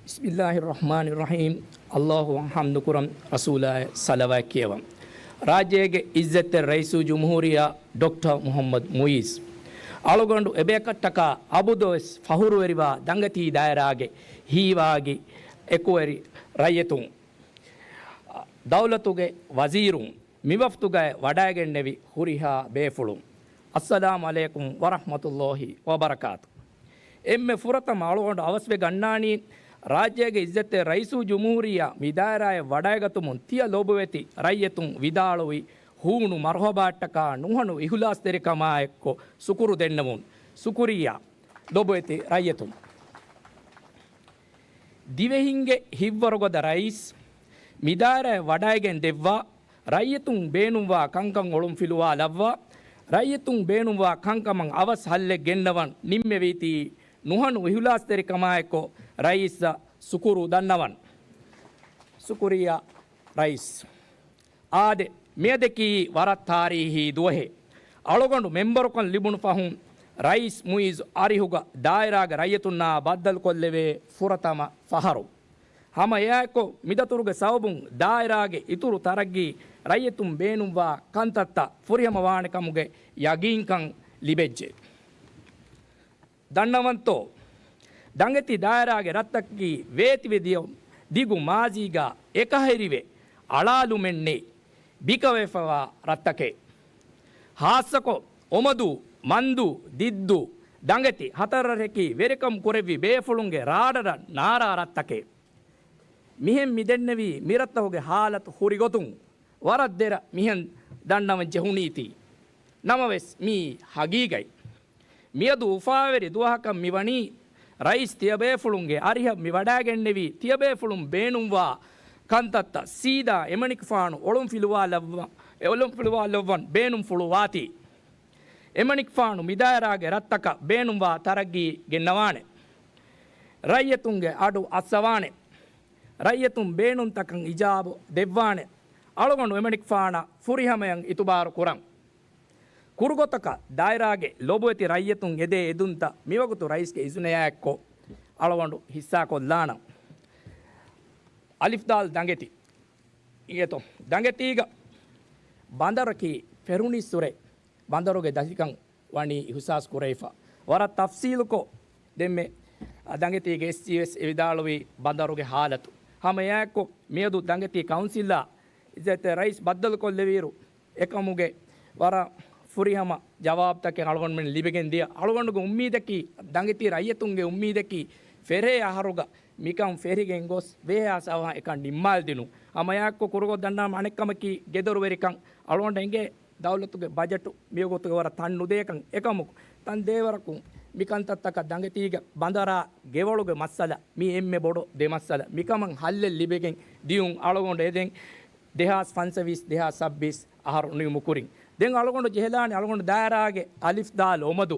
ބިސްމިއްލާހިއްރަޙްމާނިއްރަޙީމް. ﷲ އަށް ޙަމްދުކުރަން، ރަސޫލާއަށް ޞަލަވާތް ކިޔަވަން. ރާއްޖޭގެ އިއްޒަތްތެރި ރައީސުލްޖުމްހޫރިއްޔާ ޑޮކްޓަރ މުޙައްމަދު މުޢިއްޒު. އަޅުގަނޑު އެބަޔަކަށްޓަކާ އަބަދުވެސް ފަޚުރުވެރިވާ ދަނގެތީ ދާއިރާގެ ހީވާގި އެކުވެރި ރައްޔިތުން، ދައުލަތުގެ ވަޒީރުން، މިވަފްދުގައި ވަޑައިގެންނެވި ހުރިހާ ބޭފުޅުން، އައްސަލާމު ޢަލައިކުމް ވަރަޙްމަތުﷲި ވަބަރަކާތު. އެންމެ ފުރަތަމަ އަޅުގަނޑު އަވަސްވެ ގަންނާނީ، ރާއްޖޭގެ އިއްޒަތްތެރި ރައީސުލްޖުމްހޫރިއްޔާ މި ދާއިރާއަށް ވަޑައިގަތުމުން ތިޔަ ލޯބިވެތި ރައްޔިތުން ވިދާޅުވި ހޫނު މަރުޙަބާއަށްޓަކާ ނުހަނު އިޚްލާޞްތެރިކަމާއެއްކޮށް ޝުކުރު ދެންނެވުން. ޝުކުރިއްޔާ ލޮބުވެތި ރައްޔިތުން. ދިވެހިންގެ ހިތްވަރުގަދަ ރައީސް މި ދާއިރާއަށް ވަޑައިގެން ދެއްވާ، ރައްޔިތުން ބޭނުންވާ ކަންކަން އޮޅުންފިލުވާލައްވާ، ރައްޔިތުން ބޭނުންވާ ކަންކަމަށް އަވަސް ހައްލެއް ގެންނަވަން ނިންމެވީތީ، ނުހަނު އިޚްލާޞްތެރިކަމާއެކު ރައީސަށް ޝުކުރު ދަންނަވަން. ޝުކުރިއްޔާ ރައީސް. އާދެ، މިއަދަކީ ވަރަށް ތާރީހީ ދުވަހެއް. އަޅުގަނޑު މެމްބަރުކަން ލިބުނު ފަހުން ރައީސް މުޢިއްޒު އަރިހުގަ ދާއިރާގެ ރައްޔިތުންނާ ބައްދަލުކޮށްލެވޭ ފުރަތަމަ ފަޚުރު. ހަމަ އެއާއެކު މިދަތުރުގެ ސަބަބުން ދާއިރާގެ އިތުރު ތަރައްގީ ރައްޔިތުން ބޭނުންވާ ކަންތައްތައް ފުރިހަމަވާނެ ކަމުގެ ޔަގީންކަން ލިބެއްޖެ. ދަންނަވަންތޯ؟ ދަނގެތި ދާއިރާގެ ރަށްތަކަކީ ވޭތިވެ ދިޔަ ދިގު މާޒީގަ އެކަހެރިވެ އަޅާލުމެއް ނެތް ބިކަވެފަވާ ރަށްތަކެއް. ހާއްސަކޮށް އޮމަދޫ، މަންދޫ، ދިއްދޫ، ދަނގެތި ހަތަރު ރަށެކީ ވެރިކަން ކުރެއްވި ބޭފުޅުންގެ ރާޑަރަށް ނާރާ ރަށްތަކެއް. މިހެން މި ދެންނެވީ މިރަށްތަކުގެ ހާލަތު ހުރި ގޮތުން. ވަރަށް ދެރަ މިހެން ދަންނަވަން ޖެހުނީތީ. ނަމަވެސް މީ ހަގީގަތް. މިއަދު އުފާވެރި ދުވަހަކަށް މިވަނީ، ރައީސް ތިޔަބޭފުޅުންގެ އަރިހަށް މި ވަޑައިގެންނެވީ، ތިޔަބޭފުޅުން ބޭނުންވާ ކަންތައްތައް ސީދާ އެމަނިކުފާނު އޮޅުންފިލުވާލައްވަ-، އޮޅުންފިލުވާލައްވަން ބޭނުންފުޅު ވާތީ. އެމަނިކުފާނު މިދާއިރާގެ ރަށްތަކަށް ބޭނުންވާ ތަރައްގީ ގެންނަވާނެ. ރައްޔިތުންގެ އަޑު އައްސަވާނެ. ރައްޔިތުން ބޭނުންތަކަށް އިޖާބު ދެއްވާނެ. އަޅުގަނޑު އެމަނިކުފާނަށް ފުރިހަމަޔަށް އިތުބާރު ކުރަން. ކުރުގޮތަކަށް ދާއިރާގެ ލޮބުވެތި ރައްޔިތުން އެދޭ އެދުންތައް މިވަގުތު ރައީސްގެ އިޒުނަޔާއެއްކޮށް އަޅުގަނޑު ހިއްސާކޮށްލާނަން. އަލިފްދާލް ދަނގެތި. އިނގޭތޯ، ދަނގެތީގަ ބަނދަރަކީ ފެރުނީއްސުރެ ބަނދަރުގެ ދަތިކަން ވަނީ އިހުސާސް ކުރެވިފަ. ވަރަށް ތަފްސީލުކޮށް ދެންމެ ދަނގެތީގެ އެސްޖީ ވެސް އެ ވިދާޅުވީ ބަނދަރުގެ ހާލަތު. ހަމަ އެއާއެއްކޮށް މިއަދު ދަނގެތީ ކައުންސިލާ އިއްޒަތްތެރި ރައީސް ބައްދަލުކޮށްލެވިއިރު، އެކަމުގެ ވަރަށް ފުރިހަމަ ޖަވާބުތަކެއް އަޅުގަނޑުމެން ލިބިގެން ދިޔަ. އަޅުގަނޑުގެ އުއްމީދަކީ، ދަނގެތީ ރައްޔިތުންގެ އުއްމީދަކީ، ފެރޭ އަހަރުގަ މިކަން ފެށިގެން ގޮސް ވޭހާސް އަވަހަށް އެކަން ނިންމާލްދިނުން. ހަމައެއާއެއްކޮށް ކުރުގޮތް ދަންނާމަ އަނެއްކަމަކީ ގެދޮރުވެރިކަން. އަޅުގަނޑަށް އެނގޭ ދައުލަތުގެ ބަޖެޓު މިވަގުތުގެ ވަރަށް ތަން ނުދޭކަން. އެކަމަކު، ތަން ދޭވަރަކުން މި ކަންތައްތަކަށް ދަނގެތީގެ ބަނދަރާ ގެވޮޅުގެ މައްސަލަ މީ އެންމެ ބޮޑު ދެ މައްސަލަ. މިކަމަށް ހައްލެއް ލިބިގެން ދިޔުން. އަޅުގަނޑު އެދެން ދެހާސް ފަންސަވީސް، ދެހާސް ސައްބީސް އަހަރު ނިމުމުކުރިން. ދެން އަޅުގަނޑު ޖެހެލާނެ އަޅުގަނޑު ދާއިރާގެ އަލިފްދާލް އޮމަދު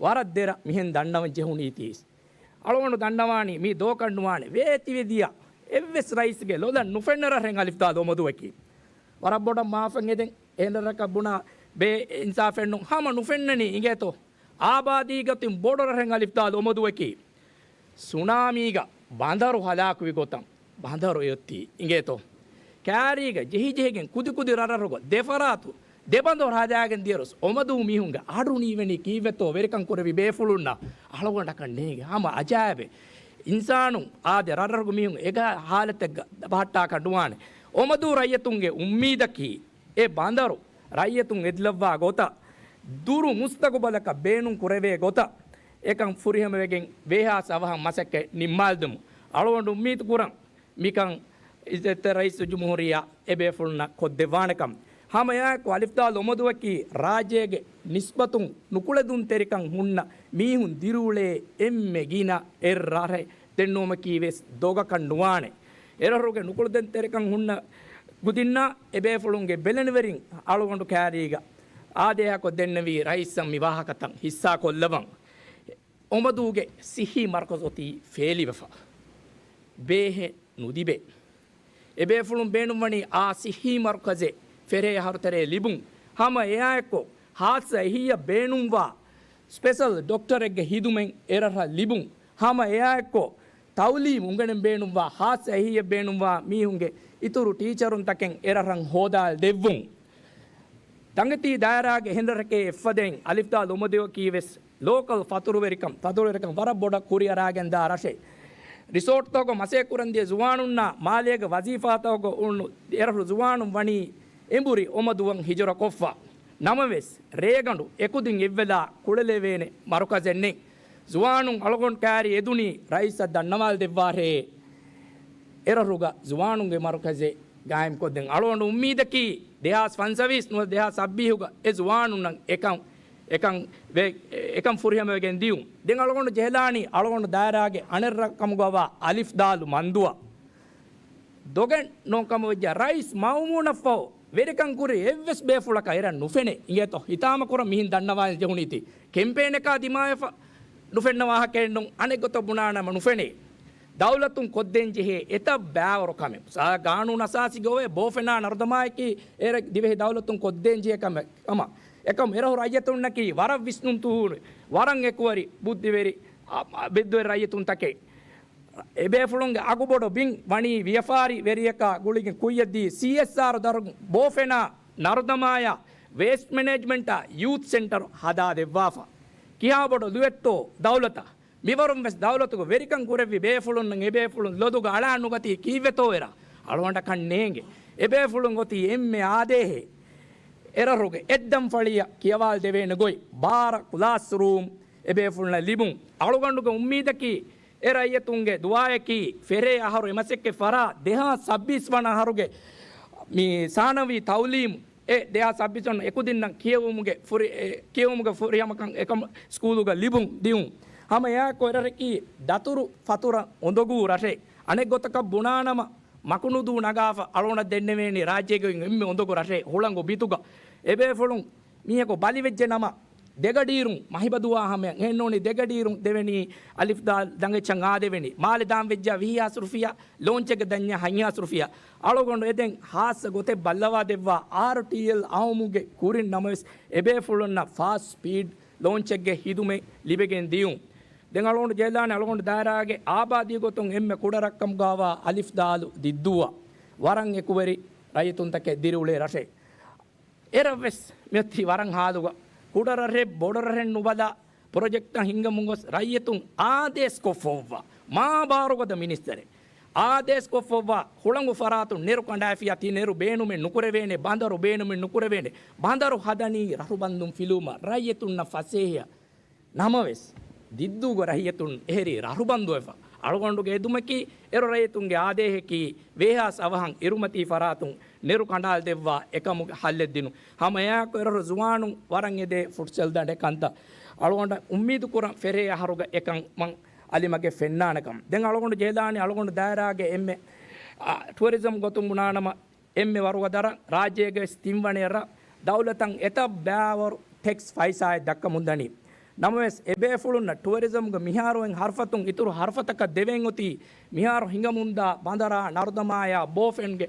ވަރަށް ދެރަ މިހެން ދަންނަވަން ޖެހުނީތީސް. އަޅުގަނޑު ދަންނަވާނީ މީ ދޯކަށް ނުވާނެ. ވޭތިވެދިޔަ އެއްވެސް ރައީސްގެ ލޮލަށް ނުފެންނަ ރަށެއް އަލިފްދާލް އޮމަދުއަކީ. ވަރަށް ބޮޑަށް މާފަށް އެދެން އެހެން ރަށަކަށް ބުނާ ބޭ އިންސާފެއް ނޫން. ހަމަ ނުފެންނަނީ އިނގޭތޯ. އާބާދީގަ ތިން ބޮޑު ރަށެއް އަލިފްދާލް އޮމަދުއަކީ. ސުނާމީގަ ބަނދަރު ހަލާކުވި ގޮތަށް ބަނދަރު އޮތީ އިނގޭތޯ. ކާރީގަ ޖެހިޖެހިގެން ކުދިކުދި ރަށްރަށުގަ ދެފަރާތު ދެބަނދަރު ހަދާގެން ދިޔަރުސް އޮމަދޫ މީހުންގެ އަޑު ނީވެނީ ކީއްވެތޯ ވެރިކަން ކުރެވި ބޭފުޅުންނަށް އަޅުގަނޑަކަށް ނޭނގެ. ހަމަ އަޖާއިބެއް. އިންސާނުން އާދެ ރަށްރަށުގެ މީހުން އެގާ ހާލަތެއްގަ ބަހައްޓާކަށް ނުވާނެ. އޮމަދޫ ރައްޔިތުންގެ އުއްމީދަކީ އެ ބަނދަރު ރައްޔިތުން އެދިލައްވާ ގޮތަށް، ދުރު މުސްތަގުބަލަކަށް ބޭނުން ކުރެވޭ ގޮތަށް، އެކަން ފުރިހަމަވެގެން ވޭހާސް އަވަހަށް މަސައްކަތް ނިންމާލްދެމުން. އަޅުގަނޑު އުއްމީދު ކުރަން މިކަން އިއްޒަތްތެރި ރައީސުލްޖުމްހޫރިއްޔާ އެބޭފުޅުންނަށް ކޮށްދެއްވާނެކަން. ހަމައެއާއެކު އަލިފްދާލް އޮމަދުއަކީ ރާއްޖޭގެ ނިސްބަތުން ނުކުޅެދުންތެރިކަން ހުންނަ މީހުން ދިރިއުޅޭ އެންމެ ގިނަ އެއް ރަށެއް ދެންނެވުމަކީ ވެސް ދޮގަކަށް ނުވާނެ. އެރަށުގެ ނުކުޅެދުންތެރިކަން ހުންނަ ކުދިންނާ އެބޭފުޅުންގެ ބެލެނިވެރިން އަޅުގަނޑު ކާރީގަ އާދޭހަކޮށް ދެންނެވީ ރައީސަށް މި ވާހަކަތައް ހިއްސާކޮށްލަވަން. އޮމަދޫގެ ސިއްހީ މަރުކަޒު އޮތީ ފޭލިވެފަ. ބޭހެއް ނުލިބޭ. އެބޭފުޅުން ބޭނުންވަނީ އާ ސިއްހީ މަރުކަޒެއް ފެރޭ އަހަރު ތެރޭ ލިބުން. ހަމަ އެއާއެއްކޮށް ހާއްސަ އެހީއަށް ބޭނުންވާ ސްޕެޝަލް ޑޮކްޓަރެއްގެ ހިދުމަތް އެރަށަށް ލިބުން. ހަމަ އެއާއެއްކޮށް ތައުލީމް އުނގެނެން ބޭނުންވާ ހާއްސަ އެހީއެއް ބޭނުންވާ މީހުންގެ އިތުރު ޓީޗަރުންތަކެއް އެރަށަށް ހޯދާލަދެއްވުން. ދަނގެތީ ދާއިރާގެ އެހެން ރަށެކޭ އެއްފަދައިން އަލިފްދާލް އޮމަދުއަކީ ވެސް ލޯކަލް ފަތުރުވެރިކަން، ފަތުރުވެރިކަން ވަރަށް ބޮޑަށް ކުރިއަރާގެންދާ ރަށެއް. ރިސޯޓްތަކުގަ މަސައްކަތް ކުރަންދިޔަ ޒުވާނުންނާ މާލޭގެ ވަޒީފާތަކުގަ އުޅުނު އެރަށު ޒުވާނުން ވަނީ އެނބުރި އޮމަދުއަށް ހިޖުރަ ކޮށްފަ. ނަމަވެސް، ރޭގަނޑު އެކުދިން އެއްވެލާ ކުޅެލެވޭނެ މަރުކަޒެއް ނެތް. ޒުވާނުން އަޅުގަނޑު ކާރި އެދުނީ ރައީސަށް ދަންނަވާލަދެއްވާށޭ. އެރަށުގަ ޒުވާނުންގެ މަރުކަޒެއް ގާއިމްކޮށްދޭން. އަޅުގަނޑު އުއްމީދަކީ ދެހާސް ފަންސަވީސް ނުވަތަ ދެހާސް ސައްބީހުގަ އެ ޒުވާނުންނަށް އެކަން، އެކަން ވެ-، އެކަން ފުރިހަމަވެގެން ދިޔުން. ދެން އަޅުގަނޑު ޖެހެލާނީ އަޅުގަނޑު ދާއިރާގެ އަނެއް ރަށް ކަމުގަވާ އަލިފްދާލު މަންދުއަށް. ދޮގެއް ނޯންކަމަށް ވެއްޖެ ރައީސް މައުމޫނަށްފަހު ވެރިކަން ކުރި އެއްވެސް ބޭފުޅަކަށް އެރަށް ނުފެނޭ. އިނގޭތޯ ހިތާމަކުރަން މިހެން ދަންނަވާލަން ޖެހުނީތީ. ކެމްޕޭނަކާ ދިމާވެފަ ނުފެންނަ ވާހަކައެއްނޫން، އަނެއްގޮތަށް ބުނާނަމަ ނުފެނޭ. ދައުލަތުން ކޮށްދޭން ޖެހޭ އެތައް ބާވަރު ކަމެއް. ސާ-، ގާނޫނު އަސާސީގަ އޮވޭ ބޯފެނާ ނަރުދަމާއަކީ އޭރަށް ދިވެހި ދައުލަތުން ކޮށްދޭން ޖެހޭ ކަމެއް ކަމަށް. އެކަމް އެރަށު ރައްޔިތުންނަކީ ވަރަށް ވިސްނުން ތޫނު، ވަރަށް އެކުވެރި ބުއްދިވެރި، އަ، އަ، ބިއްދުވެރި ރައްޔިތުންތަކެއް. އެބޭފުޅުންގެ އަގުބޮޑު ބިން ވަނީ ވިޔަފާރި ވެރިޔަކާ ގުޅިގެން ކުއްޔަށްދީ ސީއެސްއާރު ދަރުން ބޯފެނާ ނަރުދަމާޔާ ވޭސްޓް މެނޭޖްމަންޓާ ޔޫތް ސެންޓަރު ހަދާދެއްވާފަ. ކިހާ ބޮޑު ލުޔެއްތޯ ދައުލަތަށް؟ މިވަރުން ވެސް ދައުލަތުގެ ވެރިކަން ކުރެއްވި ބޭފުޅުންނަށް އެބޭފުޅުން ލޮދުގަ އަޅާ ނުގަތީ ކީއްވެތޯ އެރަށް؟ އަޅުގަނޑަކަށް ނޭނގެ. އެބޭފުޅުން އޮތީ އެންމެ އާދޭހޭ އެރަށުގެ އެއްދަންފަޅިއަށް ކިޔަވާލަދެވޭނެ ގޮތް ބާރަ ކްލާސްރޫމް އެބޭފުޅުންނަށް ލިބުން. އަޅުގަނޑުގެ އުއްމީދަކީ އެ ރައްޔިތުންގެ ދުޢާއަކީ ފެރޭ އަހަރު އެމަސައްކަތް ފަރާ ދެހާސް ސައްބީސް ވަނަ އަހަރުގެ މި ސާނަވީ ތައުލީމް އެ ދެހާސް ސައްބީސް ވަނަ އެކުދިންނަށް ކިޔެވުމުގެ ފުރި-، އެ، ކިޔެވުމުގެ ފުރިހަމަކަން އެކަމަށް ސްކޫލުގަ ލިބުން ދިޔުން. ހަމަ އެއާއެކު އެރަށަކީ ދަތުރު ފަތުރަށް އުނދަގޫ ރަށެއް. އަނެއް ގޮތަކަށް ބުނާނަމަ، މަކުނުދޫ ނަގާފަ އަޅުގަނޑަށް ދެންނެވޭނީ ރާއްޖޭގެ އެންމެ އުނދަގޫ ރަށެއް ހުޅަނގު ބިތުގަ. އެބޭފުޅުން މީހަކު ބަލިވެއްޖެ ނަމަ، ދެގަޑިއިރުން މަހިބަދުވާ ހަމަޔަށް އެހެންނޫނީ ދެގަޑިއިރުން ދެވެނީ އަލިފް ދާލް ދަނގެއްޗަށް އާދެވެނީ. މާލެ ދާން ވެއްޖާ ވިހި ހާސް ރުފިޔާ، ލޯންޗެއްގެ ދަންޏާ ހަތް ހާސް ރުފިޔާ. އަޅުގަނޑު އެދެން ހާއްސަ ގޮތެއް ބައްލަވާ ދެއްވާ އާރްޓީއެލް އައުމުގެ ކުރިން ނަމަވެސް އެބޭފުޅުންނަށް ފާސްޓް ސްޕީޑް ލޯންޗެއްގެ ހިދުމަތް ލިބެގެން ދިޔުން. ދެން އަޅުގަނޑު ޖެހިލާނެ އަޅުގަނޑު ދާއިރާގެ އާބާދީ ގޮތުން އެންމެ ކުޑަ ރަށްކަމުގާވާ އަލިފް ދާލު ދިއްދޫއަށް. ވަރަށް އެކުވެރި ރައްޔިތުންތަކެއް ދިރިއުޅޭ ރަށެއް. އެރަށްވެސް މިއޮތީ ވަރަށް ހާލުގަ. ކުޑަ ރަށެއް ބޮޑު ރަށެއް ނުބަލާ، ޕްރޮޖެކްޓަށް ހިނގަމުން ގޮސް ރައްޔިތުން އާދޭސްކޮށްފައޮއްވާ، މާ ބާރުގަދަ މިނިސްޓަރެއް އާދޭސްކޮށްފައޮއްވާ، ހުޅަނގު ފަރާތުން ނެރު ކަނޑާފިޔާ ތި ނެރު ބޭނުމެއް ނުކުރެވޭނެ، ބަނދަރު ބޭނުމެއް ނުކުރެވޭނެ، ބަނދަރު ހަދަނީ ރަށުބަންދުން ފިލުވުމަށް. ރައްޔިތުންނަށް ފަސޭހަ ނަމަވެސް، ދިއްދޫގަ ރައްޔިތުން އެހެރީ ރަށުބަންދުވެފަ. އަޅުގަނޑުގެ އެދުމަކީ، އެރު ރައްޔިތުންގެ އާދޭހަކީ، ވޭހާސް އަވަހަށް އިރުމަތީ ފަރާތުން ނެރު ކަނޑާލަދެއްވާ އެކަމުގެ ހައްލެއް ދިނުން. ހަމައެއާއެކު އެރަށު ޒުވާނުން ވަރަށް އެދޭ ފުޓްސަލް ދަނޑެއް ކަންތައް. އަޅުގަނޑަށް އުއްމީދު ކުރަން ފެށޭ އަހަރުގަ އެކަން މަން އަލިމަގެ ފެންނާނެކަން. ދެން އަޅުގަނޑު ޖެހިލާނީ އަޅުގަނޑު ދާއިރާގެ އެންމެ، އާ، ޓުއަރިޒަމް ގޮތުން ބުނާނަމަ، އެންމެ ވަރުގަދަ ރަށް، ރާއްޖޭގަވެސް ތިންވަނަ ރަށް، ދައުލަތަށް އެތައް ބައިވަރު ޓެކްސް ފައިސާއެއް ދައްކަމުންދަނީ. ނަމަވެސް، އެބޭފުޅުންނަށް ޓުއަރިޒަމްގެ މިހާރު އޮތް ހަރުފަތުން އިތުރު ހަރުފަތަކަށް ދެވެން އޮތީ، މިހާރު ހިނގަމުންދާ ބަނދަރާ ނަރުދަމާޔާ ބޯފެންގެ،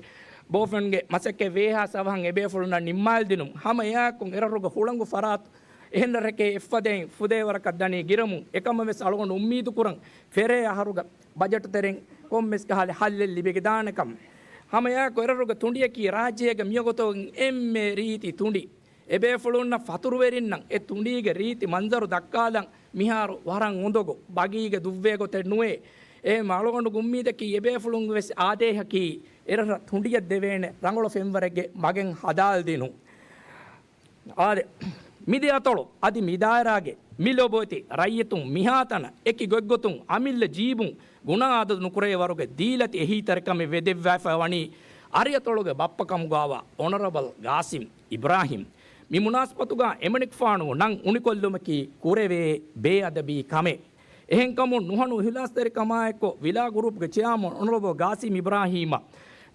ބޯފެންގެ މަސައްކަތް ވޭހާސް އަވަހަށް އެބޭފުޅުންނަށް ނިންމާލަދިނުން. ހަމައެއާއެކު އެރަށުގެ ހުޅަނގު ފަރާތު އެހެން ރަށެކޭ އެއްފަދައިން ފުދޭވަރަކަށް ދަނީ ގިރަމުން. އެކަމަށްވެސް އަޅުގަނޑު އުއްމީދު ކުރަން ފެށޭ އަހަރުގަ ބަޖެޓު ތެރެއިން ކޮންމެސް ކަހަލަ ހައްލެއް ލިބިގެދާނެކަން. ހަމައެއާއެކު އެރަށުގެ ތުނޑިއަކީ ރާއްޖޭގެ މިވަގުތު އޮތް އެންމެ ރީތި ތުނޑި. އެބޭފުޅުންނަށް ފަތުރުވެރިންނަށް އެ ތުނޑީގެ ރީތި މަންޒަރު ދައްކާލަން މިހާރު ވަރަށް އުނދަގޫ، ބަގީގެ ދުއްވޭ ގޮތެއް ނުވޭ. އެހެން އަޅުގަނޑުގެ އުއްމީދަކީ އެބޭފުޅުންގެ ވެސް އާދޭހަކީ އެރަށަށް ތުނޑިއަށް ދެވޭނެ ރަނގަޅު ފެންވަރެއްގެ މަގެއް ހަދާލަދިނުން. އާދެ، މިދިޔަ އަތޮޅު އަދި މި ދާއިރާގެ މި ލޮބުވެތި ރައްޔިތުން މިހާތަނަށް އެކި ގޮތްގޮތުން އަމިއްލަ ޖީބުން ގުނާ އަދަދު ނުކުރޭ ވަރުގެ ދީލަތި އެހީތެރިކަމެއް ވެދެއްވާފަ ވަނީ އަރިއަތޮޅުގެ ބައްޕަ ކަމުގާވާ އޮނަރަބަލް ގާސިމް އިބްރާހިމް. މި މުނާސަބަތުގާ އެމަނިކުފާނު ނަން އުނިކޮށްލުމަކީ ކުރެވޭ ބޭއަދަބީ ކަމެއް. އެހެންކަމުން ނުހަނު އިހުލާސްތެރިކަމާއެއްކޮށް ވިލާ ގުރޫޕްގެ ޗެއާމަން އޮނަރަބަލް ގާސިމް އިބްރާހީމަށް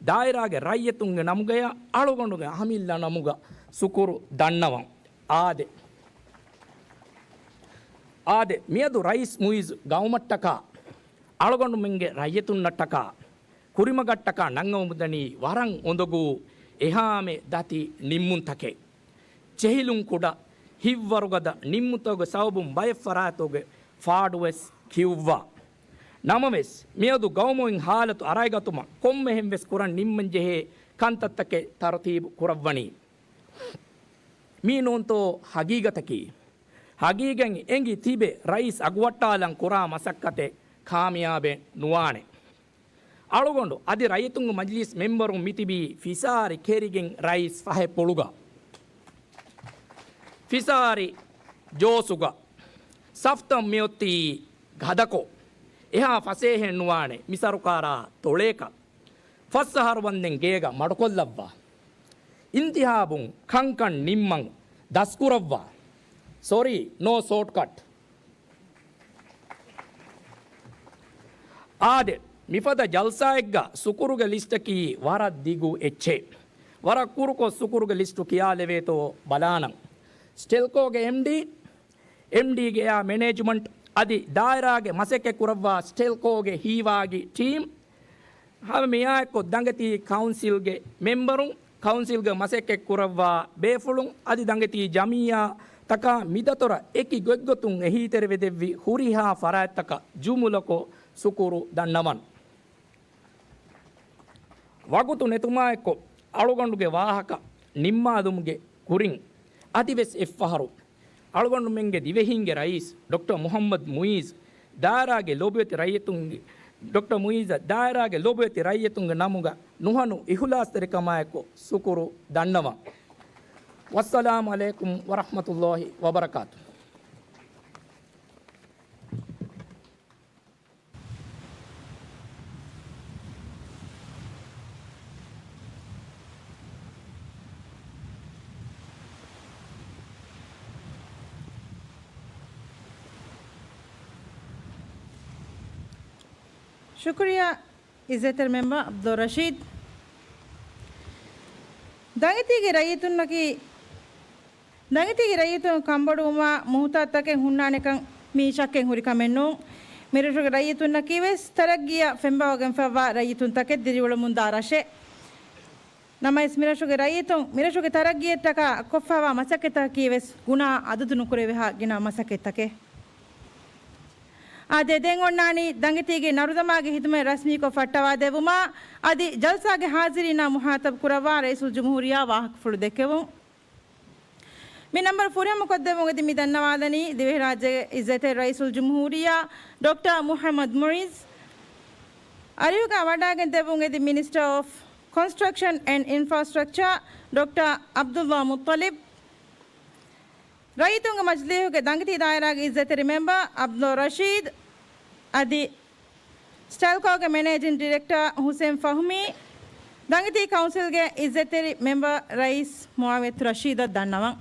ދާއިރާގެ ރައްޔިތުންގެ ނަމުގަޔާ އަޅުގަނޑުގެ އަމިއްލަ ނަމުގަ ސުކުރު ދަންނަވަން. އާދެ. އާދެ، މިއަދު ރައީސް މުއިއްޒު ގައުމަށްޓަކާ، އަޅުގަނޑުމެންގެ ރައްޔިތުންނަށްޓަކާ، ކުރިމަގަށްޓަކާ ނަންގަވަމުންދަނީ ވަރަށް އުނދަގޫ އެހާމެ ދަތި ނިންމުންތަކެއް. ޖެހިލުން ކުޑަ، ހިތްވަރުގަދަ ނިންމުތަކުގެ ސަބަބުން ބައެއް ފަރާތުގެ ފާޑުވެސް ކިޔުއްވާ. ނަމަވެސް، މިއަދު ގައުމު އޮތް ހާލަތު އަރައިގަތުމަށް ކޮންމެހެން ވެސް ކުރަން ނިންމަންޖެހޭ ކަންތައްތަކެއް ތަރުތީބު ކުރައްވަނީ. މީ ނޫންތޯ ހަގީގަތަކީ؟ ހަގީގަތް އެނގި ތިބެ ރައީސް އަގުވައްޓާލަން ކުރާ މަސައްކަތެއް ކާމިޔާބެއް ނުވާނެ. އަޅުގަނޑު އަދި ރައްޔިތުންގެ މަޖިލީސް މެމްބަރުން މިތިބީ ފިސާރި ކެރިގެން ރައީސް ފަހެއް ޕުޅުގަ. ފިސާރި ޖޯސުގަ. ސަފްތައް މިއޮތީ ގަދަކޮށް. އެހާ ފަސޭހައެއް ނުވާނެ މި ސަރުކާރާ ތޮޅޭކަށް. ފަސް އަހަރު ވަންދެން ގޭގަ މަޑުކޮށްލައްވާ. އިންތިހާބުން ކަންކަން ނިންމަން ދަސްކުރައްވާ. ސޮރީ، ނޯ ޝޯޓްކަޓް. އާދެ، މިފަދަ ޖަލްސާއެއްގަ ސުކުރުގެ ލިސްޓަކީ ވަރަށް ދިގު އެއްޗެއް. ވަރަށް ކުރުކޮށް ސުކުރުގެ ލިސްޓު ކިޔާލެވޭތޯ ބަލާނަން. ސްޓެލްކޯގެ އެމްޑީ، އެމްޑީގެ އެއާ މެނޭޖްމަންޓް އަދި ދާއިރާގެ މަސައްކަތް ކުރައްވާ ސްޓެލްކޯގެ ހީވާގި ޓީމް، ހަމަ މިއާއެއްކޮށް ދަނގެތީ ކައުންސިލްގެ މެމްބަރުން، ކައުންސިލްގެ މަސައްކަތް ކުރައްވާ ބޭފުޅުން އަދި ދަނގެތީ ޖަމިއްޔާ ތަކާ މިދަތުރަށް އެކި ގޮތްގޮތުން އެހީތެރިވެދެއްވި ހުރިހާ ފަރާތްތަކަށް ޖުމުލަކޮށް ސުކުރު ދަންނަވަން. ވަގުތު ނެތުމާއެއްކޮށް، އަޅުގަނޑުގެ ވާހަކަ ނިންމާލުމުގެ ކުރިން، އަދިވެސް އެއްފަހަރު އަޅުގަނޑުމެންގެ ދިވެހީންގެ ރައީސް ޑޮކްޓަރ މުހައްމަދު މުއިއްޒު، ދާއިރާގެ ލޯބިވެތި ރައްޔިތުންގެ، ޑޮކްޓަރ މުއިއްޒަށް ދާއިރާގެ ލޯބިވެތި ރައްޔިތުންގެ ނަމުގަ ނުހަނު އިހުލާސްތެރިކަމާއެކު ސުކުރު ދަންނަވަން. ވައްސަލާމު ޢަލައިކުމް ވަރަޙްމަތުﷲ ވަބަރަކާތު. ޝުކުރިއްޔާ، އިއްޒަތްތެރި މެމްބަރ ޢަބްދުއްރަޝީދު. ދަނގެތީގެ ރައްޔިތުންނަކީ ދަނގިތީގެ ރައްޔިތުން ކަންބޮޑުވުމާ މުހުތާތަކެއް ހުންނާނެކަން މީ ޝައްކެއް ހުރި ކަމެއް ނޫން. މިރަށުގެ ރައްޔިތުންނަކީވެސް ތަރައްގީއަށް ފެންބާވަގެންފައިވާ ރައްޔިތުންތަކެއް ދިރިއުޅެމުން ދާ ރަށެއް. ނަމަވެސް މިރަށުގެ ރައްޔިތުން މިރަށުގެ ތަރައްގީއަށްޓަކާ ކޮށްފައިވާ މަސައްކަތްތަކަކީވެސް ގުނާ އަދަދު ނުކުރެވޭހާ ގިނަ މަސައްކަތްތަކެއް. އާދެ، ދެން އޮންނާނީ ދަނގިތީގެ ނަރުދަމާގެ ހިދުމަތް ރަސްމީކޮށް ފައްޓަވާދެއްވުމާ އަދި ޖަލްސާގެ ހާޒިރީންނާ މުހާތަބް ކުރައްވާ ރައީސުލްޖުމްހޫރިއްޔާ ވާހަކަފުޅު ދެއްކެވުން. މި ނަންބަރު ފުރިހަމަކޮށްދެއްވުން އެދި މި ދަންނަވާލަނީ ދިވެހިރާއްޖޭގެ އިއްޒަތްތެރި ރައީސުލްޖުމްހޫރިއްޔާ ޑޮކްޓަރ މުޙައްމަދު މުޢިއްޒު. އަރިހުގަ ވަޑައިގެން ދެއްވުން އެދި މިނިސްޓަރ އޮފް ކޮންސްޓްރަކްޝަން އެންޑް އިންފްރާސްޓްރަކްޗާ ޑޮކްޓަރ ޢަބްދުﷲ މުއްޠަލިބް. ރައްޔިތުންގެ މަޖިލީހުގެ ދަނގިތީ ދާއިރާގެ އިއްޒަތްތެރި މެމްބަރ ޢަބްދުއް ރަޝީދު އަދި ސްޓެލްކޯގެ މެނޭޖިން ޑިރެކްޓަރ ޙުސެން ފަހުމީ، ދަނގިތީ ކައުންސިލްގެ އިއްޒަތްތެރި މެމްބަރ ރައީސް މުޢާވިޔަތު ރަޝީދަށް ދަންނަވަން.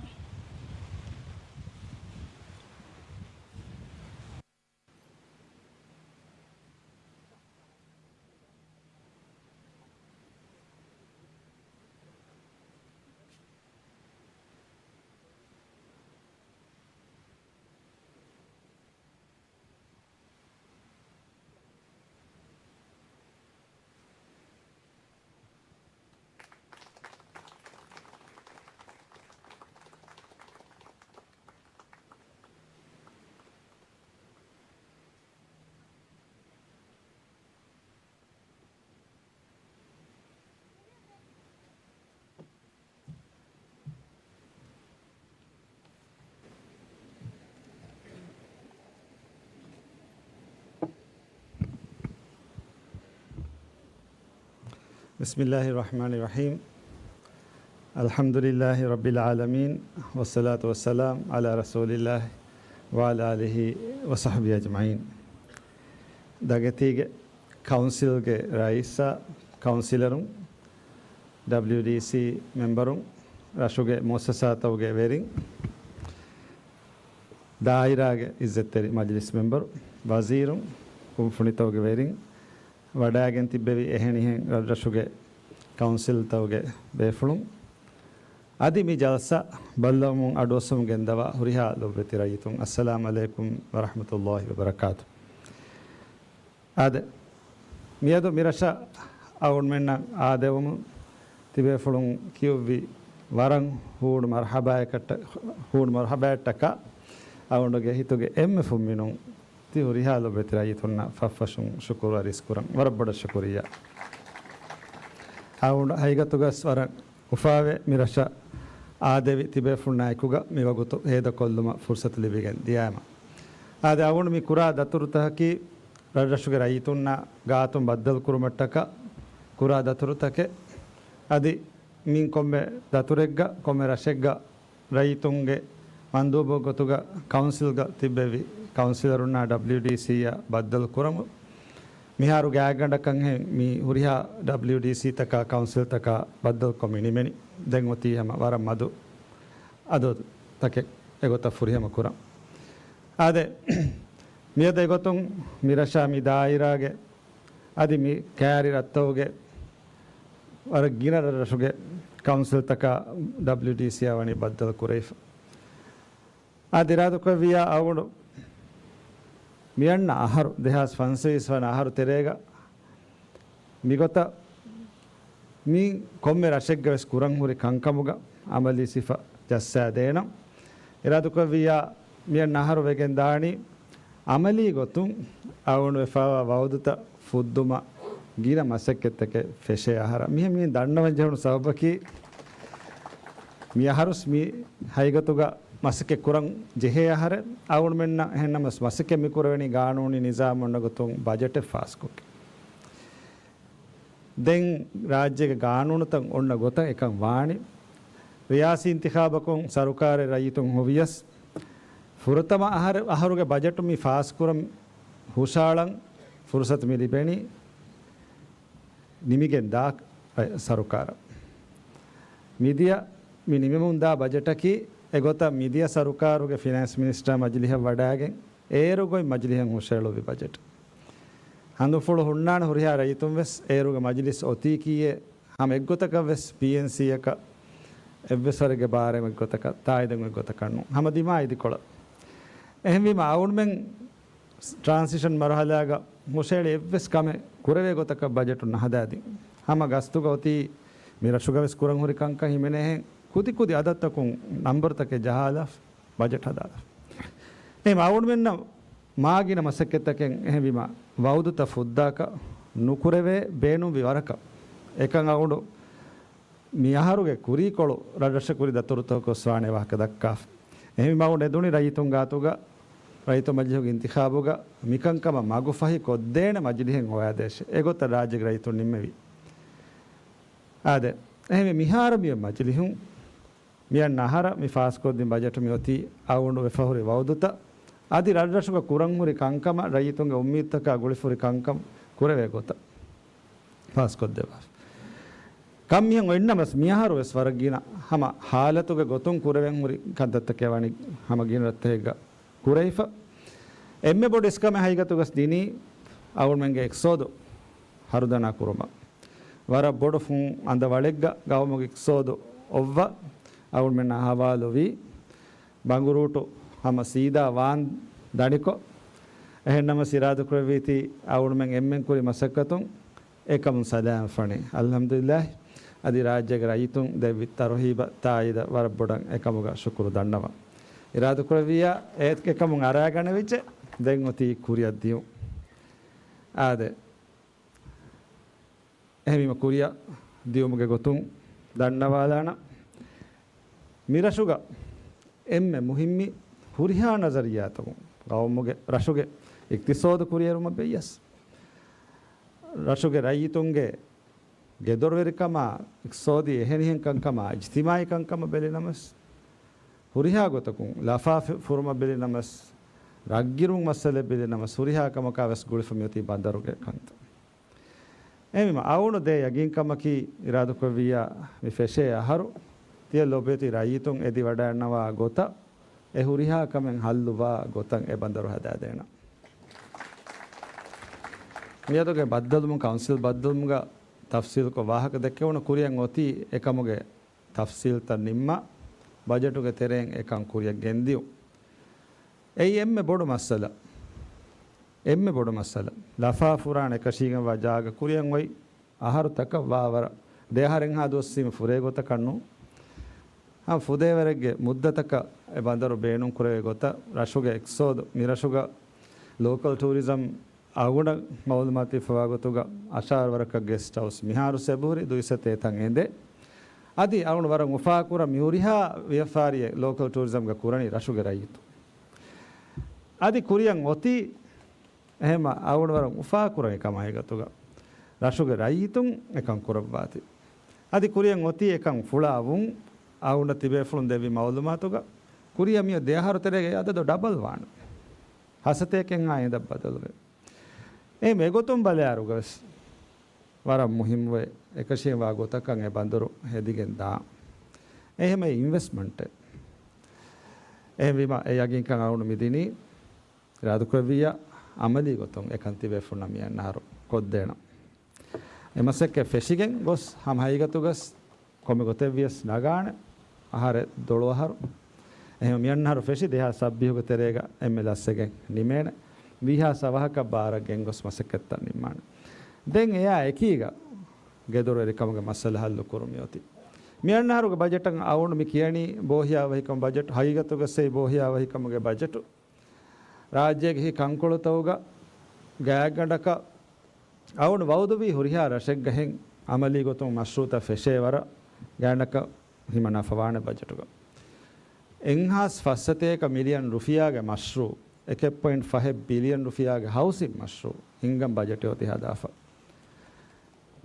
بسم الله الرحمن الرحيم. الحمد لله رب العالمين، والصلاة والسلام على رسول الله وعلى آله وصحبه أجمعين. ދަނގިތީގެ ކައުންސިލްގެ ރައީސާ، ކައުންސިލަރުން، ޑަބްލިޔުޑީސީ މެމްބަރުން، ރަށުގެ މުއައްސަސާތަކުގެ ވެރިން، ދާއިރާގެ އިއްޒަތްތެރި މަޖިލިސް މެމްބަރު، ވަޒީރުން، ކުންފުނިތަކުގެ ވެރިން، ވަޑައިގެން ތިއްބެވި އެހެނިހެން ރަށްރަށުގެ ކައުންސިލްތަކުގެ ބޭފުޅުން، އަދި މި ޖަލްސާ ބައްލަވަމުން އަޑުއައްސަމުން ގެންދަވާ ހުރިހާ ލޮބުވެތި ރައްޔިތުން، އައްސަލާމް ޢަލައިކުމް ވަރަޙްމަތުﷲ ވަބަރަކާތު. އާދެ، މިއަދު މިރަށަށް އަޅުގަނޑުމެންނަށް އާދެވުމުން ތިބޭފުޅުން ކިޔުއްވި ވަރަށް ހޫނު މަރްޙަބާއަކަށްޓަ-، ހޫނު މަރްޙަބާއަށްޓަކާ އަޅުގަނޑުގެ ހިތުގެ އެންމެ ފުންމިނުން ތި ހުރިހާ ލޮބުވެތި ރައްޔިތުންނަށް ފަށްފަށުން ޝުކުރު އަރިސް ކުރަން. ވަރަށް ބޮޑަށް ޝުކުރިއްޔާ. އަޅުގަނޑު ހަގީގަތުގަސް ވަރަށް އުފާވެ މި ރަށަށް އާދެވި ތިބޭފުޅުންނާއެކުގަ މި ވަގުތު ހޭދަކޮށްލުމަށް ފުރުސަތު ލިބިގެން ދިޔައިމަ. އާދެ، އަޅުގަނޑު މި ކުރާ ދަތުރުތަކަކީ ރަށްރަށުގެ ރައްޔިތުންނާ ގާތުން ބައްދަލުކުރުމަށްޓަކާ ކުރާ ދަތުރުތަކެއް. އަދި މިން ކޮންމެ ދަތުރެއްގަ، ކޮންމެ ރަށެއްގަ ރައްޔިތުންގެ މަންދޫބު ގޮތުގަ ކައުންސިލްގަ ތިއްބެވި ކައުންސިލަރުންނާ ޑަބްލިޔުޑީސީއަށް ބައްދަލު ކުރަމު. މިހާރު ގާތްގަނޑަކަށްހެން މި ހުރިހާ ޑަބްލިޔުޑީސީތަކާ ކައުންސިލްތަކާ ބައްދަލުކޮށް މި ނިމެނީ. ދެން އޮތީ ހަމަ ވަރަށް މަދު އަދަދުތަކެއް އެގޮތަށް ފުރިހަމަ ކުރަން. އާދެ، މިއަދު އެގޮތުން މިރަށާ މި ދާއިރާގެ އަދި މި ކައިރި ރަށްތަކުގެ ވަރަށް ގިނަ ރަށްރަށުގެ ކައުންސިލްތަކާ ޑަބްލިޔުޑީސީއާ ވަނީ ބައްދަލު ކުރެވިފަ. އާދެ، އިރާދަކުރެއްވިއްޔާ އަޅުގަނޑު މިއަންނަ އަހަރު، ދެހާސް ފަންސަވީސް ވަނަ އަހަރު ތެރޭގަ މިގޮތަށް މި ކޮންމެ ރަށެއްގަވެސް ކުރަން ހުރި ކަންކަމުގަ އަމަލީ ސިފަ ޖައްސާދޭނަން. އިރާދަކުރެއްވިއްޔާ މިއަންނަ އަހަރު ވެގެން ދާނީ އަމަލީ ގޮތުން އަޅުގަނޑު ވެފައިވާ ވައުދުތައް ފުއްދުމަށް ގިނަ މަސައްކަތްތަކެއް ފެށޭ އަހަރަށް. މިހެން މި ދަންނަވަން ޖެހުނު ސަބަބަކީ މި އަހަރުސް މި ހަގީގަތުގަ މަސައްކަތް ކުރަން ޖެހޭ އަހަރެއް. އަޅުގަނޑުމެންނަށް އެހެންނަމަވެސް މަސައްކަތް މި ކުރެވެނީ ގާނޫނީ ނިޒާމް އޮންނަ ގޮތުން ބަޖެޓެއް ފާސްކޮށްގެން. ދެން ރާއްޖޭގެ ގާނޫނުތައް އޮންނަ ގޮތަށް އެކަން ވާނީ. ރިޔާސީ އިންތިޚާބަކުން ސަރުކާރެއް ރައްޔިތުން ހޮވިޔަސް، ފުރަތަމަ އަހަރު، އަހަރުގެ ބަޖެޓު މި ފާސްކުރަން ހުށައަޅަން ފުރުސަތު މި ލިބެނީ ނިމިގެން ދާ ސަރުކާރަށް. މިދިޔަ މި ނިމެމުން ދާ ބަޖެޓަކީ އެގޮތަށް މިދިޔަ ސަރުކާރުގެ ފިނޭންސް މިނިސްޓަރ މަޖިލިހަށް ވަޑައިގެން އޭރު ގޮތް މަޖިލިހަށް ހުށައެޅުއްވި ބަޖެޓް. ހަނދުފުޅު ހުންނާނެ ހުރިހާ ރައްޔިތުން ވެސް އޭރުގެ މަޖިލިސް އޮތީކީއޭ ހަމަ އެއްގޮތަކަށް ވެސް ޕީއެންސީއަކަށް އެއްވެސް ވަރެއްގެ ބާރެއް އޮތް ގޮތަކަށް، ތާއީދެއް އޮތް ގޮތަކަށް ނޫން. ހަމަ ދިމާ އިދިކޮޅަށް. އެހެންވީމަ އަޅުގަނޑުމެން ޓްރާންސިޝަން މަރުހަލާގަ ހުށައެޅި އެއްވެސް ކަމެއް ކުރެވޭ ގޮތަކަށް ބަޖެޓު ނަހަދާދިން. ހަމަ ގަސްތުގަ އޮތީ މި ރަށުގަވެސް ކުރަން ހުރި ކަންކަން ހިމެނޭހެން ކުދި ކުދި އަދަދުތަކުން ނަންބަރުތަކެއް ޖަހާލާފަ ބަޖެޓް ހަދާލާފަ. އެހެން އަޅުގަނޑުމެންނަށް މާ ގިނަ މަސައްކަތްތަކެއް އެހެންވީމަ ވައުދުތައް ފުއްދާކަށް ނުކުރެވޭ ބޭނުންވި ވަރަކަށް. އެކަން އަޅުގަނޑު މި އަހަރުގެ ކުރީކޮޅު ރަށްރަށަށް ކުރި ދަތުރުތަކަށް ގޮސްވާނެ ވާހަކަ ދައްކާފަ. އެހެންވީމަ އަޅުގަނޑު އެދުނީ ރައްޔިތުން ގާތުގަ ރައްޔިތު މަޖިލީހުގެ އިންތިޚާބުގަ މިކަންކަމަށް މަގުފަހި ކޮށްދޭނެ މަޖިލީހެއް ހޮވާދޭށޭ. އެގޮތަށް ރާއްޖޭގެ ރައްޔިތުން ނިންމެވީ. އާދެ، އެހެންވެ މިހާރު މި މަޖިލީހުން މިއަންނަ އަހަރަށް މި ފާސްކޮށްދިން ބަޖެޓު މި އޮތީ އަޅުގަނޑު ވެފަ ހުރި ވައުދުތައް އަދި ރަށްރަށުގަ ކުރަން ހުރި ކަންކަމަށް ރައްޔިތުންގެ އުއްމީދުތަކާ ގުޅިފަ ހުރި ކަންކަން ކުރެވޭ ގޮތަށް ފާސްކޮށްދެއްވާފަ. ކަން މިހެން އޮތްނަމަސް މިއަހަރު ވެސް ވަރަށް ގިނަ ހަމަ ހާލަތުގެ ގޮތުން ކުރެވެން ހުރި ކަންތައްތަކެއް ވަނީ ހަމަ ގިނަ ރަށްތަކެއްގަ ކުރެވިފަ. އެންމެ ބޮޑު އިސްކަމެއް ހަގީގަތުގަސް ދިނީ އަޅުގަނޑުމެންގެ އިޤްތިޞާދު ހަރުދަނާ ކުރުމަށް. ވަރަށް ބޮޑު ފުން އަނދަވަޅެއްގަ ގައުމުގެ އިޤްތިޞާދު އޮއްވަ އަޅުގަނޑުމެންނާ ހަވާލުވީ ބަނގުރޫޓު ހަމަ ސީދާ ވާން ދަނިކޮށް. އެހެންނަމަސް އިރާދަކުރެއްވީތީ އަޅުގަނޑުމެން އެންމެން ކުރި މަސައްކަތުން އެކަމުން ސަލާމަތްވަނީ. އަލްޙަމްދުލިއްލާހި. އަދި ރާއްޖޭގެ ރައްޔިތުން ދެއްވި ތަރުހީބަށް ތާއީދަށް ވަރަށް ބޮޑަށް އެކަމުގަ ޝުކުރު ދަންނަވަން. އިރާދަކުރެއްވިއްޔާ އެ އެކަމުން އަރާގަނެވިއްޖެ. ދެން އޮތީ ކުރިއަށް ދިޔުން. އާދެ، އެހެންވީމަ ކުރިއަށް ދިޔުމުގެ ގޮތުން ދަންނަވާލާނަން. މިރަށުގަ އެންމެ މުހިއްމީ ހުރިހާ ނަޒަރިއްޔާތަކުން ގައުމުގެ، ރަށުގެ އިޤްތިޞާދު ކުރިއެރުމަށް ބެއްޔަސް، ރަށުގެ ރައްޔިތުންގެ ގެދޮރުވެރިކަމާ، އިޤްތިޞާދީ އެހެނިހެން ކަންކަމާ، އިޖްތިމާޢީ ކަންކަމަށް ބެލިނަމަސް، ހުރިހާ ގޮތަކުން ލަފާ ފި-، ފުރުމަށް ބެލިނަމަސް، ރަށްގިރުން މައްސަލަ ބެލިނަމަސް، ހުރިހާ ކަމަކާ ވެސް ގުޅިފަ މިއޮތީ ބަނދަރުގެ ކަންތައް. އެހެންވީމަ އަޅުގަނޑު ދޭ ޔަގީންކަމަކީ އިރާދަކުރެއްވިއްޔާ މި ފެށޭ އަހަރު ތިޔަ ލޮބުވެތި ރައްޔިތުން އެދިވަޑައިގަންނަވާ ގޮތަށް އެ ހުރިހާ ކަމެއް ހައްލުވާ ގޮތަށް އެ ބަނދަރު ހަދާދޭނަން. މިއަދުގެ ބައްދަލުވުމުން، ކައުންސިލް ބައްދަލުވުމުގަ ތަފްސީލްކޮށް ވާހަކަ ދެއްކެވުނު ކުރިއަށް އޮތީ އެކަމުގެ ތަފްސީލްތައް ނިންމާ، ބަޖެޓުގެ ތެރެއިން އެކަން ކުރިއަށް ގެންދިޔުން. އެއީ އެންމެ ބޮޑު މައްސަލަ. އެންމެ ބޮޑު މައްސަލަ. ލަފާ ފުރާން އެކަށީގެންވާ ޖާގަ ކުރިއަށް އޮތް އަހަރުތަކަށް ވާވަރަށް ދެއަހަރެއްހާ ދުވަސްވީމަ ފުރޭ ގޮތަކަށް ނޫން. ހަމަ ފުދޭވަރެއްގެ މުއްދަތަކަށް އެ ބަނދަރު ބޭނުންކުރެވޭ ގޮތަށް ރަށުގެ އިޤްތިޞާދު، މިރަށުގަ ލޯކަލް ޓޫރިޒަމް އަޅުގަނޑަށް މައުލޫމާތު ލިބިފަވާ ގޮތުގަ އަށާރަ ވަރަކަށް ގެސްޓް ހައުސް މިހާރު ސެބުހުރި ދުއިސައްތަ ތަން އެނދޭ. އަދި އަޅުގަނޑު ވަރަށް އުފާކުރަން މި ހުރިހާ ވިޔަފާރިއެއް ލޯކަލް ޓޫރިޒަމްގަ ކުރަނީ ރަށުގެ ރައްޔިތުން. އަދި ކުރިއަށް އޮތީ އެހެންމަ އަޅުގަނޑު ވަރަށް އުފާކުރަން އެކަމާ ހަގީގަތުގަ ރަށުގެ ރައްޔިތުން އެކަން ކުރައްވާތީ. އަދި ކުރިއަށް އޮތީ އެކަން ފުޅާވުން. އަޅުގަނޑަށް ތިބޭފުޅުން ދެއްވި މައުލޫމާތުގަ ކުރިއަށް މިއޮތް ދެއަހަރު ތެރޭގަ އެ އަދަދު ޑަބަލް ވާނެ. ހަސަތޭކައެއްހާ އެނދަށް ބަދަލުވޭ. އެހެން އެގޮތުން ބަލާއިރުގަވެސް ވަރަށް މުހިއްމުވެ، އެކަށީގެންވާ ގޮތަކަށް އެ ބަނދަރު ހެދިގެން ދާން. އެހެން އެ އިންވެސްޓްމަންޓެއް. އެހެންވީމަ އެ ޔަގީންކަން އަޅުގަނޑު މިދިނީ އިރާދަކުރެއްވިއްޔާ އަމަލީ ގޮތުން އެކަން ތިބޭފުޅުންނަށް މިއަންނަ އަހަރު ކޮށްދޭނަން. އެ މަސައްކަތް ފެށިގެން ގޮސް ހަމަ ހަގީގަތުގަސް ކޮންމެ ގޮތެއްވިޔަސް ނަގާނެ އަހަރެއް ދޮޅު އަހަރު. އެހެން މިއަންނަ އަހަރު ފެށި ދެހާސް ސައްބީހުގެ ތެރޭގަ އެންމެ ލަސްވެގެން ނިމޭނެ. ވީހާސް އަވަހަކަށް ބާރަށް ގެންގޮސް މަސައްކަތްތައް ނިންމާނެ. ދެން އެއާ އެކީގަ ގެދޮރުވެރިކަމުގެ މައްސަލަ ހައްލު ކުރުން މިއޮތީ. މިއަންނަ އަހަރުގެ ބަޖެޓަށް އަޅުގަނޑު މި ކިޔަނީ ބޯހިޔާވަހިކަމު ބަޖެޓު، ހަގީގަތުގަސް އެއީ ބޯހިޔާވަހިކަމުގެ ބަޖެޓު. ރާއްޖޭގެ ހި ކަންކޮޅުތަކުގަ ގާތްގަނޑަކަށް އަޅުގަނޑު ވައުދުވީ ހުރިހާ ރަށެއްގަހެން އަމަލީ ގޮތުން މަޝްރޫޢުތައް ފެށޭ ވަރަށް ގާތްގަނޑަކަށް ހިމަނާފަވާނެ ބަޖެޓުގަ. އެއްހާސް ފަސްސަތޭކަ މިލިއަން ރުފިޔާގެ މަޝްރޫޢު، އެކެއް ޕޮއިންޓް ފަހެއް ބިލިއަން ރުފިޔާގެ ހައުސިން މަޝްރޫޢު ހިންގަން ބަޖެޓެއް އޮތީ ހަދާފަ.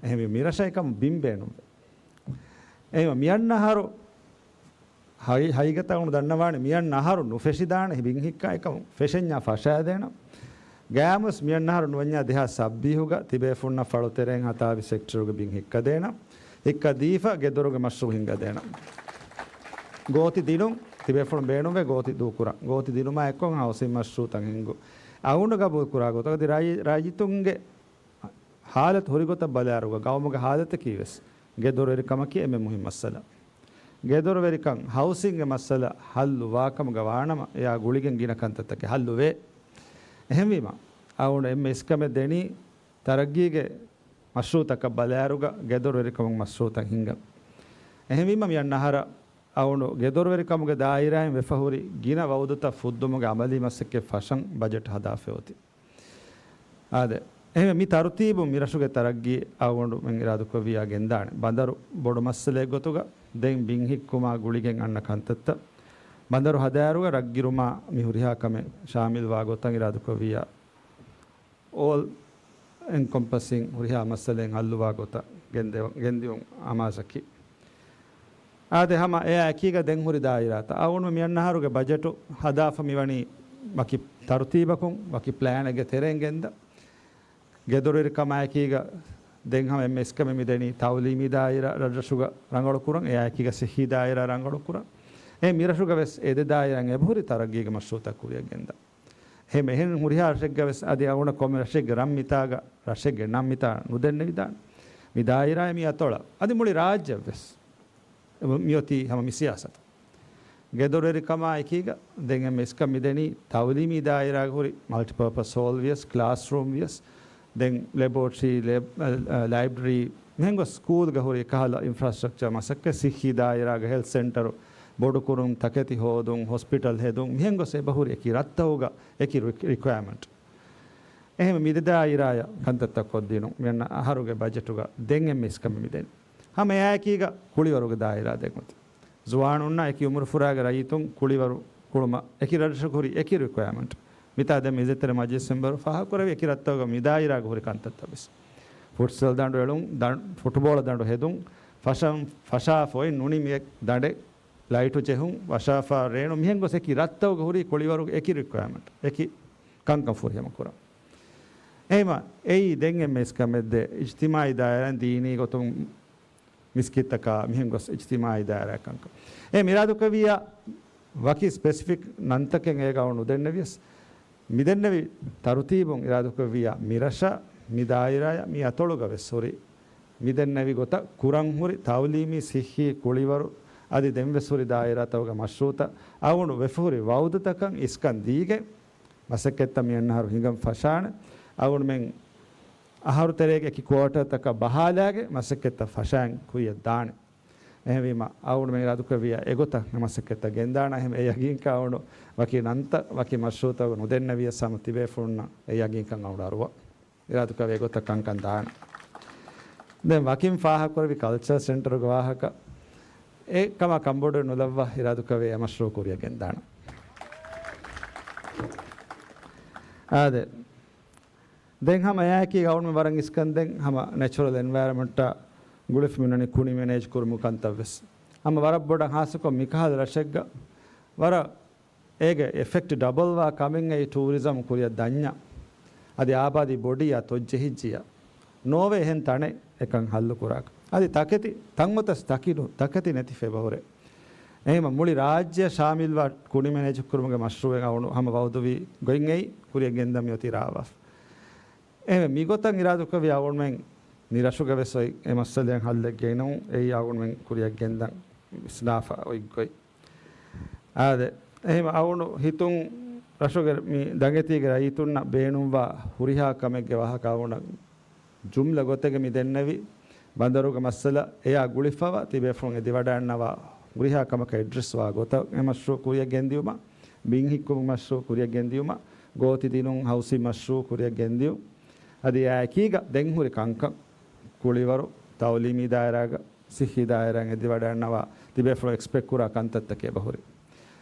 އެހެންވީ މިރަށަށް އެކަމަށް ބިން ބޭނުންވޭ. އެހެންވީމަ މިއަންނަ އަހަރު ހައި-، ހަގީގަތަށް އަޅުގަނޑު ދަންނަވާނެ މިއަންނަ އަހަރު ނުފެށިދާނެ ބިން ހިއްކާ އެކަމު ފެށެންޏާ ފަށާދޭނަން. ގާތްމުވެސް މިއަންނަ އަހަރު ނުވަންޏާ ދެހާސް ސައްބީހުގަ ތިބޭފުޅުންނަށް ފަޅުތެރެއިން ހަތާވީސް ހެކްޓަރުގެ ބިން ހިއްކަދޭނަން. ހިއްކަދީފަ ގެދޮރުގެ މަޝްރޫޢު ހިންގަދޭނަން. ގޯތި ދިނުން، ތިބޭފުޅުން ބޭނުންވޭ ގޯތި ދޫކުރަން. ގޯތި ދިނުމާ އެއްކޮށް ހައުސިން މަޝްރޫޢުތައް ހިންގުން. އަޅުގަނޑު ގަބޫލު ކުރާ ގޮތަކަށް އަދި ރައި-، ރައްޔިތުންގެ ހާލަތު ހުރި ގޮތަށް ބަލާއިރުގަ ގައުމުގެ ހާލަތަކީ ވެސް ގެދޮރުވެރިކަމަކީ އެންމެ މުހިންމު މައްސަލަ. ގެދޮރުވެރިކަން، ހައުސިންގ މައްސަލަ ހައްލު ވާކަމުގަ ވާނަމަ، އެއާ ގުޅިގެން ގިނަ ކަންތައްތަކެއް ހައްލުވޭ. އެހެންވީމަ، އަޅުގަނޑު އެންމެ އިސްކަމެއް ދެނީ ތަރައްގީގެ މަޝްރޫޢުތަކަށް ބަލާއިރުގަ ގެދޮރުވެރިކަމުގެ މަޝްރޫޢުތައް ހިންގަން. އެހެންވީމަ، މި އަންނަ އަހަރަށް އަޅުގަނޑު ގެދޮރުވެރިކަމުގެ ދާއިރާއިން ވެފަ ހުރި ގިނަ ވައުދުތައް ފުއްދުމުގެ އަމަލީ މަސައްކަތް ފަށަން ބަޖެޓް ހަދާފައި އޮތީ. އާދެ، އެހެންވެ، މި ތަރުތީބުން މި ރަށުގެ ތަރައްގީ އަޅުގަނޑުމެން އިރާދަކުރެއްވިއްޔާ ގެންދާނެ. ބަނދަރު ބޮޑު މައްސަލައެއް ގޮތުގަ ދެން ބިން ހިއްކުމާ ގުޅިގެން އަންނަ ކަންތައްތައް، ބަނދަރު ހަދާއިރުގަ ރަށްގިރުމާ މި ހުރިހާ ކަމެއް ޝާމިލްވާ ގޮތަށް އިރާދަކުރެއްވިއްޔާ، އޯލް އެންކޮމްޕަސިން ހުރިހާ މައްސަލައިން ހައްލުވާ ގޮތަށް ގެންދެވ-، ގެންދިއުން އަމާޒަކީ. އާދެ، ހަމަ އެއާ އެކީގަ ދެން ހުރި ދާއިރާތައް އަޅުގަނޑު މި އަންނަ އަހަރުގެ ބަޖެޓު ހަދާފަ މިވަނީ ވަކި ތަރުތީބަކުން، ވަކި ޕްލޭނެއްގެ ތެރެއިން ގެންދަ. ގެދޮރުވެރިކަމާއެކީގަ ދެން ހަމަ އެންމެ އިސްކަމެއް މިދެނީ ތައުލީމީ ދާއިރާ ރަށްރަށުގަ ރަނގަޅުކުރަން، އެއާއެކީގަ ސިއްހީ ދާއިރާ ރަނގަޅުކުރަން. އެ މިރަށުގަ ވެސް އެ ދެ ދާއިރާއިން އެބަހުރި ތަރައްގީގެ މަޝްރޫޢުތައް ކުރިއަށް ގެންދަން. އެހެން އެހެން ހުރިހާ ރަށެއްގަ ވެސް އަދި އަޅުގަނޑަށް ކޮންމެ ރަށެއްގެ ރަށް މިތާގަ، ރަށެއްގެ ނަން މިތާ ނުދެންނެވިދާނެ. މި ދާއިރާއެއް މި އަތޮޅަށް އަދި މުޅި ރާއްޖެއަށް ވެސް މިއޮތީ ހަމަ މި ސިޔާސަތު. ގެދޮރުވެރިކަމާ އެކީގަ ދެން އެންމެ އިސްކަން މިދެނީ ތައުލީމީ ދާއިރާގަ ހުރި މަލްޓިޕާޕަސް ހޯލް ވިޔަސް، ކްލާސްރޫމް ވިޔަސް، ދެން ލެބޯޓްރީ، ލެބް، އަ، އަ، ލައިބްރަރީ، މިހެން ގޮސް ސްކޫލްގަ ހުރި އެކަހަލަ އިންފްރާސްޓްރަކްޗަރ މަސައްކަތް، ސިއްހީ ދާއިރާގަ ހެލްތް ސެންޓަރު ބޮޑުކުރުން، ތަކެތި ހޯދުން، ހޮސްޕިޓަލް ހެދުން، މިހެން ގޮސް އެބަހުރި އެކި ރަށްތަކުގަ އެކި ރި-، ރިކުއަރމަންޓް. އެހެން މި ދެ ދާއިރާއަށް ކަންތައްތައް ކޮށްދިނުން މި އަންނަ އަހަރުގެ ބަޖެޓުގަ ދެން އެންމެ އިސްކަމެއް މިދެނީ. ހަމަ އެއާއެކީގަ ކުޅިވަރުގެ ދާއިރާ ދެން އޮތީ. ޒުވާނުންނާ އެކި އުމުރުފުރާގެ ރައްޔިތުން ކުޅިވަރު ކުޅުމަށް އެކި ރަށްރަށަކު ހުރި އެކި ރިކުއަރމަންޓް. މިތާ ދެން މި އިއްޒަތްތެރި މަޖިލިސް މެމްބަރު ފާހަގަކުރެއްވި އެކި ރަށްތަކުގަ މި ދާއިރާގަ ހުރި ކަންތައްތައް ވެސް. ފުޓްސަލް ދަނޑު އެޅުން، ދަން-، ފުޓުބޯޅަ ދަނޑު ހެދުން، ފަށަން، ފަށާފަ އޮތް ނޫނީ މި ދަނޑެއް، ލައިޓު ޖެހުން، ވަށާފާ ރޭނުން، މިހެން ގޮސް އެކި ރަށްތަކުގަ ހުރީ ކުޅިވަރުގެ އެކި ރިކުއަރމަންޓް، އެކި ކަންކަން ފުރިހަމަ ކުރަން. އެހެމަ އެއީ ދެން އެންމެ އިސްކަމެއް ދޭ އިޖްތިމާޢީ ދާއިރާއިން ދީނީ ގޮތުން މިސްކިތްތަކާ މިހެން ގޮސް އިޖްތިމާޢީ ދާއިރާ ކަންކަން. އެ މިރާދުކުރެއްވިއްޔާ ވަކި ސްޕެސިފިކް ނަންތަކެއް އޭގަ އަޅު ނުދެންނެވިޔަސް، މިދެންނެވި ތަރުތީބުން އިރާދުކުރެއްވިއްޔާ މިރަށަށް މި ދާއިރާއަށް މި އަތޮޅުގަ ވެސް ހުރި މިދެންނެވި ގޮތަށް ކުރަން ހުރި ތައުލީމީ ސިއްހީ ކުޅިވަރު އަދި ދެން ވެސް ހުރި ދާއިރާތަކުގެ މަޝްރޫޢުތައް އަޅުގަނޑު ވެފަ ހުރި ވައުދުތަކަށް އިސްކަން ދީގެން މަސައްކަތްތައް މި އަންނަ އަހަރު ހިނގަން ފަށާނެ. އަޅުގަނޑުމެން އަހަރު ތެރޭގެ އެކި ކުއާޓަރތަކަށް ބަހާލާގެން މަސައްކަތްތައް ފަށައިން ކުރިއަށް ދާނެ. އެހެންވީމަ، އަޅުގަނޑުމެން އިރާދަކުރެއްވިއްޔާ އެގޮތަށް މަސައްކަތްތައް ގެންދާނަން. އެހެން އެ ޔަގީންކަން އަޅުގަނޑު ވަކި ނަންތައް، ވަކި މަޝްރޫޢުތަކުގަ ނުދެންނެވިޔަސް ހަމަ ތިބޭފުޅުންނަށް އެ ޔަގީންކަން އަޅުގަނޑު އަރުވާ. އިރާދަކުރެއްވިއްޔާ އެގޮތަށް ކަންކަން ދާނެ. ދެން ވަކިން ފާހަގަކުރެއްވި ކަލްޗަރ ސެންޓަރުގެ ވާހަކަ އެ ކަމާ ކަންބޮޑުވެ ނުލައްވާ އިރާދަކުރެއްވިއްޔާ އެ މަޝްރޫޢު ކުރިއަށް ގެންދާނަން. އާދެ. ދެން ހަމަ އެއާއެކީ އަޅުގަނޑު ވަރަށް އިސްކަން ދެން ހަމަ ނެޗުރަލް އެންވަޔަރަމެންޓާ ގުޅިފަ މިނަނީ ކުނި މެނޭޖް ކުރުމުގެ ކަންތައް ވެސް. ހަމަ ވަރަށް ބޮޑަށް ހާއްސަކޮށް މިކަހަލަ ރަށެއްގަ ވަރަށް އޭގެ އެފެކްޓް ޑަބަލްވާ ކަމެއް އެއީ ޓޫރިޒަމް ކުރިއަށް ދަންޏާ އަދި އާބާދީ ބޮޑިއްޔާ ތޮއްޖެހިއްޖިއްޔާ ނޯވޭ އެހެން ތަނެއް އެކަން ހައްލު ކުރާކަށް. އަދި ތަކެތި ތަން އޮތަސް ތަކި ނު-، ތަކެތި ނެތިފަ އެބަހުރޭ. އެހެންވީމަ މުޅި ރާއްޖެއަށް ޝާމިލްވާ ކުނި މެނޭޖް ކުރުމުގެ މަޝްރޫޢެއް އަޅުގަނޑު ހަމަ ވައުދުވި ގޮތް އެއީ ކުރިއަށް ގެންދަން މިއޮތީ ރާވާފަ. އެހެންވެ، މިގޮތަށް އިރާދަކުރެއްވިއްޔާ އަޅުގަނޑުމެން މި ރަށުގަ ވެސް އޮތް އެ މައްސަލައަށް ހައްލެއް ގެނައުން އެއީ އަޅުގަނޑުމެން ކުރިއަށް ގެންދަން ވިސްނާފަ އޮތް ގޮތް. އާދެ، އެހެންވީމަ އަޅުގަނޑު ހިތުން ރަށުގެ މި ދަނގެތީގެ ރައްޔިތުންނަށް ބޭނުންވާ ހުރިހާ ކަމެއްގެ ވާހަކަ އަޅުގަނޑަށް ޖުމްލަ ގޮތެއްގަ މި ދެންނެވި ބަނދަރުގެ މައްސަލަ އެއާ ގުޅިފަވާ ތިބޭފުޅުން އެދިވަޑައިގަންނަވާ ހުރިހާ ކަމަކަށް އެޑްރެސްވާ ގޮތަށް އެ މަޝްރޫޢު ކުރިއަށް ގެންދިއުމަށް، ބިން ހިއްކުމުގެ މަޝްރޫޢު ކުރިއަށް ގެންދިއުމަށް، ގޯތި ދިނުން ހައުސިން މަޝްރޫޢު ކުރިއަށް ގެންދިއުން، އަދި އެއާއެކީގަ ދެން ހުރި ކަންކަން ކުޅިވަރު، ތައުލީމީ ދާއިރާގަ، ސިއްހީ ދާއިރާއިން އެދިވަޑައިގަންނަވާ ތިބޭފުޅުން އެކްސްޕެކްޓް ކުރާ ކަންތައްތަކެއް އެބަހުރި.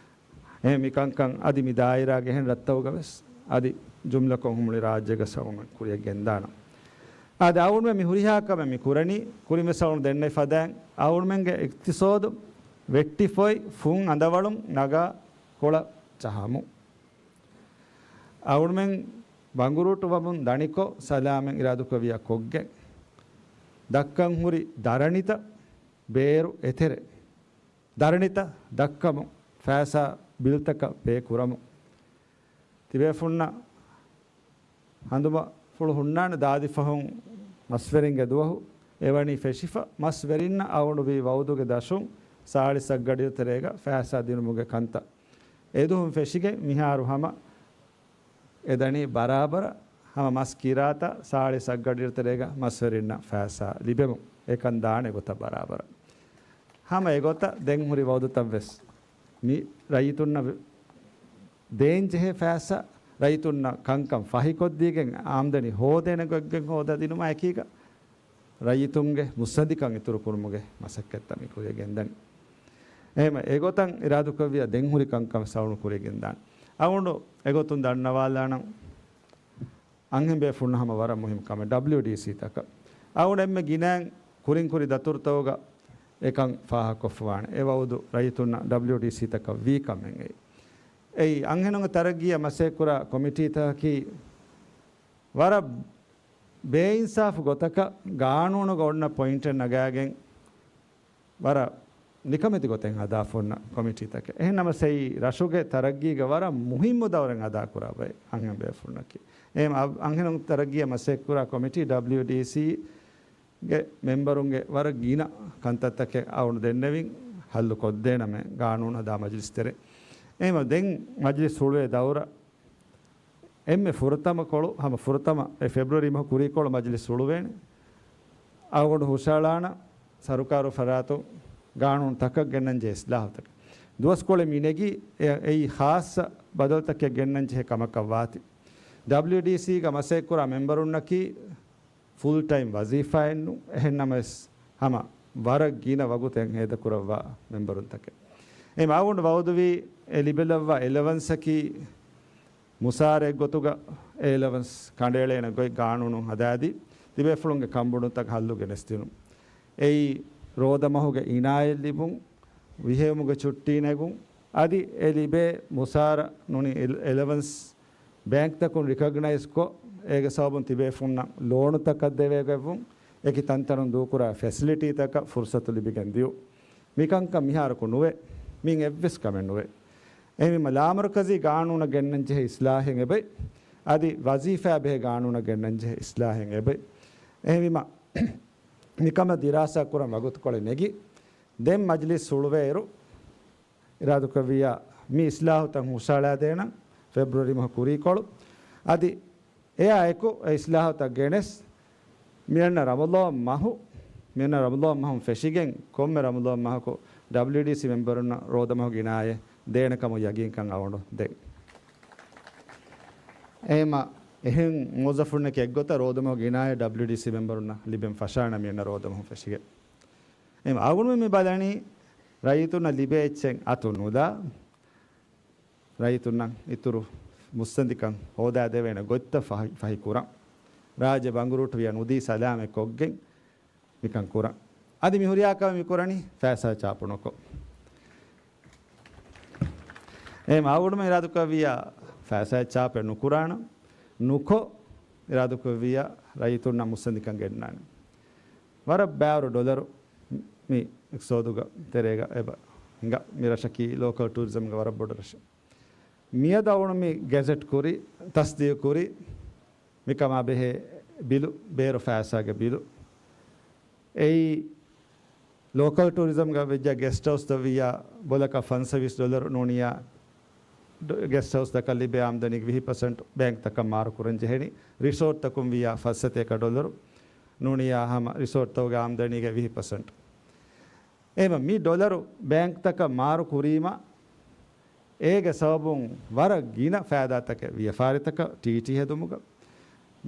އެހެން މިކަންކަން އަދި މި ދާއިރާގެ އެހެން ރަށްތަކުގަ ވެސް އަދި ޖުމްލަކޮށް ހުމުޅި ރާއްޖޭގަ އަޅުގަނޑުމެން ކުރިއަށް ގެންދާނަން. އާދެ، އަޅުގަނޑުމެން މި ހުރިހާ ކަމެއް މި ކުރަނީ ކުރިން ވެސް އަޅުގަނޑު ދެންނެވި ފަދައިން އަޅުގަނޑުމެންގެ އިޤްތިޞާދު ވެއްޓިފައި ފުން އަނދަވަޅުން ނަގާ ކޮޅަށް ޖަހަމު. އަޅުގަނޑުމެން ބަނގުރޫޓުވަމުން ދަނިކޮށް ސަލާމަތް އިރާދަކުރެއްވިއްޔާ ކޮށްގެން ދައްކަން ހުރި ދަރަނިތައް ބޭރު އެތެރެ ދަރަނިތައް ދައްކަމުން ފައިސާ ބިލްތަކަށް ބޭ ކުރަމުން. ތިބޭފުންނަށް ހަނދުމަފުޅު ހުންނާނެ ދާދި ފަހުން މަސްވެރިންގެ ދުވަހު އެވަނީ ފެށިފަ، މަސްވެރިންނަށް އަޅުގަނޑު ވީ ވައުދުގެ ދަށުން ސާޅީސް އަށްގަޑިއިރު ތެރޭގަ ފައިސާ ދިނުމުގެ ކަންތައް އެދުވަހުން ފެށިގެން މިހާރު ހަމަ އެދަނީ ބަރާބަރަށް. ހަމަ މަސް ކިރާތައް ސާޅީސް އަށްގަޑިއިރު ތެރޭގަ މަސްވެރިންނަށް ފައިސާ ލިބެމުން އެކަން ދާނެ ގޮތަށް ބަރާބަރަށް. ހަމަ އެގޮތަށް ދެން ހުރި ވައުދުތައްވެސް މި ރައްޔިތުންނަށް ދޭންޖެހޭ ފައިސާ ރައްޔިތުންނަށް ކަންކަން ފަހިކޮށްދީގެން އާމްދަނީ ހޯދޭނެ ގޮތްގެން ހޯދާދިނުމާ އެކީގަ ރައްޔިތުންގެ މުއްސަނދިކަން އިތުރުކުރުމުގެ މަސައްކަތްތައް މި ކުރިޔަށް ގެންދަނީ. އެހެން އެގޮތަށް އިރާދުކުރެއްވިޔާ ދެން ހުރި ކަންކަން ވެސް އަޅުން ކުރިޔަށް ގެންދާނެ. އަޅުން އެގޮތުން ދަންނަވާލާނަން އަންހެން ބޭފުޅުންނަށް ހަމަ ވަރަށް މުހިންމު ކަމެއް ޑަބްލިއުޑީސީ ތަކަށް. އަޅުން އެންމެ ގިނައިން ކުރިން ކުރި ދަތުރުތަކުގަ އެކަން ފާހަގަކޮށްފަވާނެ. އެ ވައުދު ރައްޔިތުންނަށް ޑަބްލިއުޑީސީ ތަކަށް ވީ ކަމެއް އެއީ. އެއީ އަންހެނުންގެ ތަރައްގީއަށް މަސައްކަތްކުރާ ކޮމިޓީތަކަކީ ވަރަށް ބޭއިންސާފު ގޮތަކަށް ގާނޫނުގަ އޮންނަ ޕޮއިންޓެއް ނަގާގެން ވަރަށް ނިކަމެތި ގޮތެއް ހަދާފަ އޮންނަ ކޮމިޓީތަކެއް. އެހެން ނަމަވެސް އެއީ ރަށުގެ ތަރައްގީގަ ވަރަށް މުހިއްމު ދައުރެއް އަދާކުރާ ބައެއް އަންހެން ބޭފުޅުންނަކީ. އެހެން އަ-، އަންހެނުން ތަރައްގީއަށް މަސައްކަތްކުރާ ކޮމިޓީ ޑަބްލިއުޑީސީގެ މެމްބަރުންގެ ވަރަށް ގިނަ ކަންތައްތަކެއް އަޅުން ދެންނެވިން ހައްލު ކޮށްދޭނަމޭ ގާނޫނު ހަދާ މަޖިލިސް ތެރޭ. އެހެން ދެން މަޖިލިސް ހުޅުވޭ ދައުރަށް އެންމެ ފުރަތަމަ ކޮޅު، ހަމަ ފުރަތަމަ އެ ފެބްރުއަރީ މަހު ކުރީ ކޮޅު މަޖިލިސް ހުޅުވޭނެ. އަޅުގަނޑު ހުށައަޅާނަން ސަރުކާރު ފަރާތުން ގާނޫނު ތަކަށް ގެންނަން ޖެހޭ އިސްލާހުތަކެއް. ދުވަސްކޮޅެއް މި ނެގީ އެ-، އެއީ ޚާއްޞަ ބަދަލުތަކެއް ގެންނަން ޖެހޭ ކަމަކަށް ވާތީ. ޑަބްލިއުޑީސީގަ މަސައްކަތްކުރާ މެމްބަރުންނަކީ ފުލް ޓައިމް ވަޒީފާއެއްނު، އެހެން ނަމަވެސް ހަމަ ވަރަށް ގިނަ ވަގުތެއް ހޭދަކުރައްވާ މެމްބަރުންތަކެއް. އެ މައުގުނޑު ވައުދުވީ އެ ލިބެލައްވާ އެލަވަންސަކީ މުސާރައެއްގޮތުގަ އެ އެލަވަންސް ކަނޑައެޅޭނެ ގޮތް ގާނޫނުން ހަދާދީ، ތިބޭފުޅުންގެ ކަންބޮޑުންތަކަށް ހައްލު ގެނެސްދިނުން. އެއީ ރޯދަމަހުގެ އިނާޔަތް ލިބުން، ވިހެއުމުގެ ޗުއްޓީ ނެގުން، އަދި އެ ލިބޭ މުސާރަ ނޫނީ އެލް-، އެލަވަންސް ބޭންކްތަކުން ރިކޮގްނައިޒްކޮށް، އޭގެ ސަބަބުން ތިބޭފުންނަށް ލޯނުތަކަށް ދެވޭގޮތްވުން، އެކި ތަންތަނުން ދޫކުރާ ފެސިލިޓީތަކަށް ފުރުސަތު ލިބިގެން ދިޔުން. މިކަންކަން މިހާރަކު ނުވޭ. މިއިން އެއްވެސް ކަމެއް ނުވޭ. އެހެންވީމަ ލާމަރުކަޒީ ގާނޫނަށް ގެންނަންޖެހޭ އިސްލާހެއް އެބައި، އަދި ވަޒީފާ ބެހޭ ގާނޫނަށް ގެންނަންޖެހޭ އިސްލާހެއް އެބައި. އެހެންވީމަ މިކަމަށް ދިރާސާ ކުރަން ވަގުތުކޮޅެއް ނެގި، ދެން މަޖިލިސް ހުޅުވޭއިރު، އިރާދުކުރެއްވިއްޔާ މި އިސްލާހުތައް ހުށައަޅާދޭނަން ފެބްރުއަރީ މަހު ކުރީކޮޅު. އަދި އެއާ އެކު އެ އިސްލާހުތައް ގެނެސް، މިއަންނަ ރަމަޟާން މަހު، މިއަންނަ ރަމަޟާން މަހުން ފެށިގެން ކޮންމެ ރަމަޟާން މަހަކު ޑަބްލިއުޑީސީ މެމްބަރުންނަށް ރޯދަމަހުގެ އިނާޔަތް ދޭނެ ކަމުގެ ޔަގީންކަން އަޅުގަނޑު ދެން. އެހެންމަ އެހެން މުވައްޒަފުންނަކީ އެއްގޮތަށް ރޯދަމަހުގެ އިނާޔަތް ޑަބްލިއުޑީސީ މެމްބަރުންނަށް ލިބެން ފަށާނަ މިއަންނަ ރޯދަމަހުން ފެށިގެން. އެހެން އަޅުގަނޑު މި ބަލަނީ ރައްޔިތުންނަށް ލިބޭ އެއްޗެއް އަތު ނުލާ، ރައްޔިތުންނަށް އިތުރު މުއްސަނދިކަން ހޯދާދެވޭނެ ގޮތްތައް ފަހި، ފަހި ކުރަން. ރާއްޖެ ބަނގުރޫޓުވިޔާ ނުދީ ސަލާމަތް ކޮށްގެން މިކަން ކުރަން. އަދި މި ހުރިހާ ކަމެއް މި ކުރަނީ ފައިސާ ޗާޕު ނުކޮށް. އެހެން އަޅުގަނޑުމެން އިރާދަކުރެއްވިއްޔާ ފައިސާ ޗާޕެއް ނުކުރާނަން، ނުކޮށް އިރާދަކުރެއްވިއްޔާ ރައްޔިތުންނަށް މުއްސަނދިކަން ގެންނާނެ. ވަރަށް ބާރު ޑޮލަރު މި އިޤްތިޞާދުގެ ތެރޭގަ އެބަ ހިނގާ. މި ރަށަކީ ލޯކަލް ޓޫރިޒަމްގެ ވަރަށް ބޮޑު ރަށެއް. މިއަދު އަޅުގަނޑު މި ގެޒެޓް ކުރި، ތަސްދީގު ކުރި، މިކަމާ ބެހޭ ބިލު، ބޭރު ފައިސާގެ ބިލު. އެއީ ލޯކަލް ޓޫރިޒަމްގަ ވެއްޖެ ގެސްޓް ހައުސްތައް ވިއްޔާ ބޮލަކަށް ފަންސަވީސް ޑޮލަރު ނޫނިއްޔާ ޑޮ-، ގެސްޓް ހައުސްތަކަށް ލިބޭ އާމްދަނީގެ ވިހި ޕަސެންޓް ބޭންކްތަކަށް މާރު ކުރަން ޖެހެނީ. ރިސޯޓްތަކުން ވިއްޔާ ފައްސަތޭކަ ޑޮލަރު ނޫނިއްޔާ ހަމަ ރިސޯޓްތަކުގެ އާމްދަނީގެ ވިހި ޕަސެންޓް. އެހެންވީމަ މި ޑޮލަރު ބޭންކްތަކަށް މާރު ކުރީމަ، އޭގެ ސަބަބުން ވަރަށް ގިނަ ފައިދާތަކެއް ވިޔަފާރިތަކަށް ޓީޓީ ހެދުމުގަ،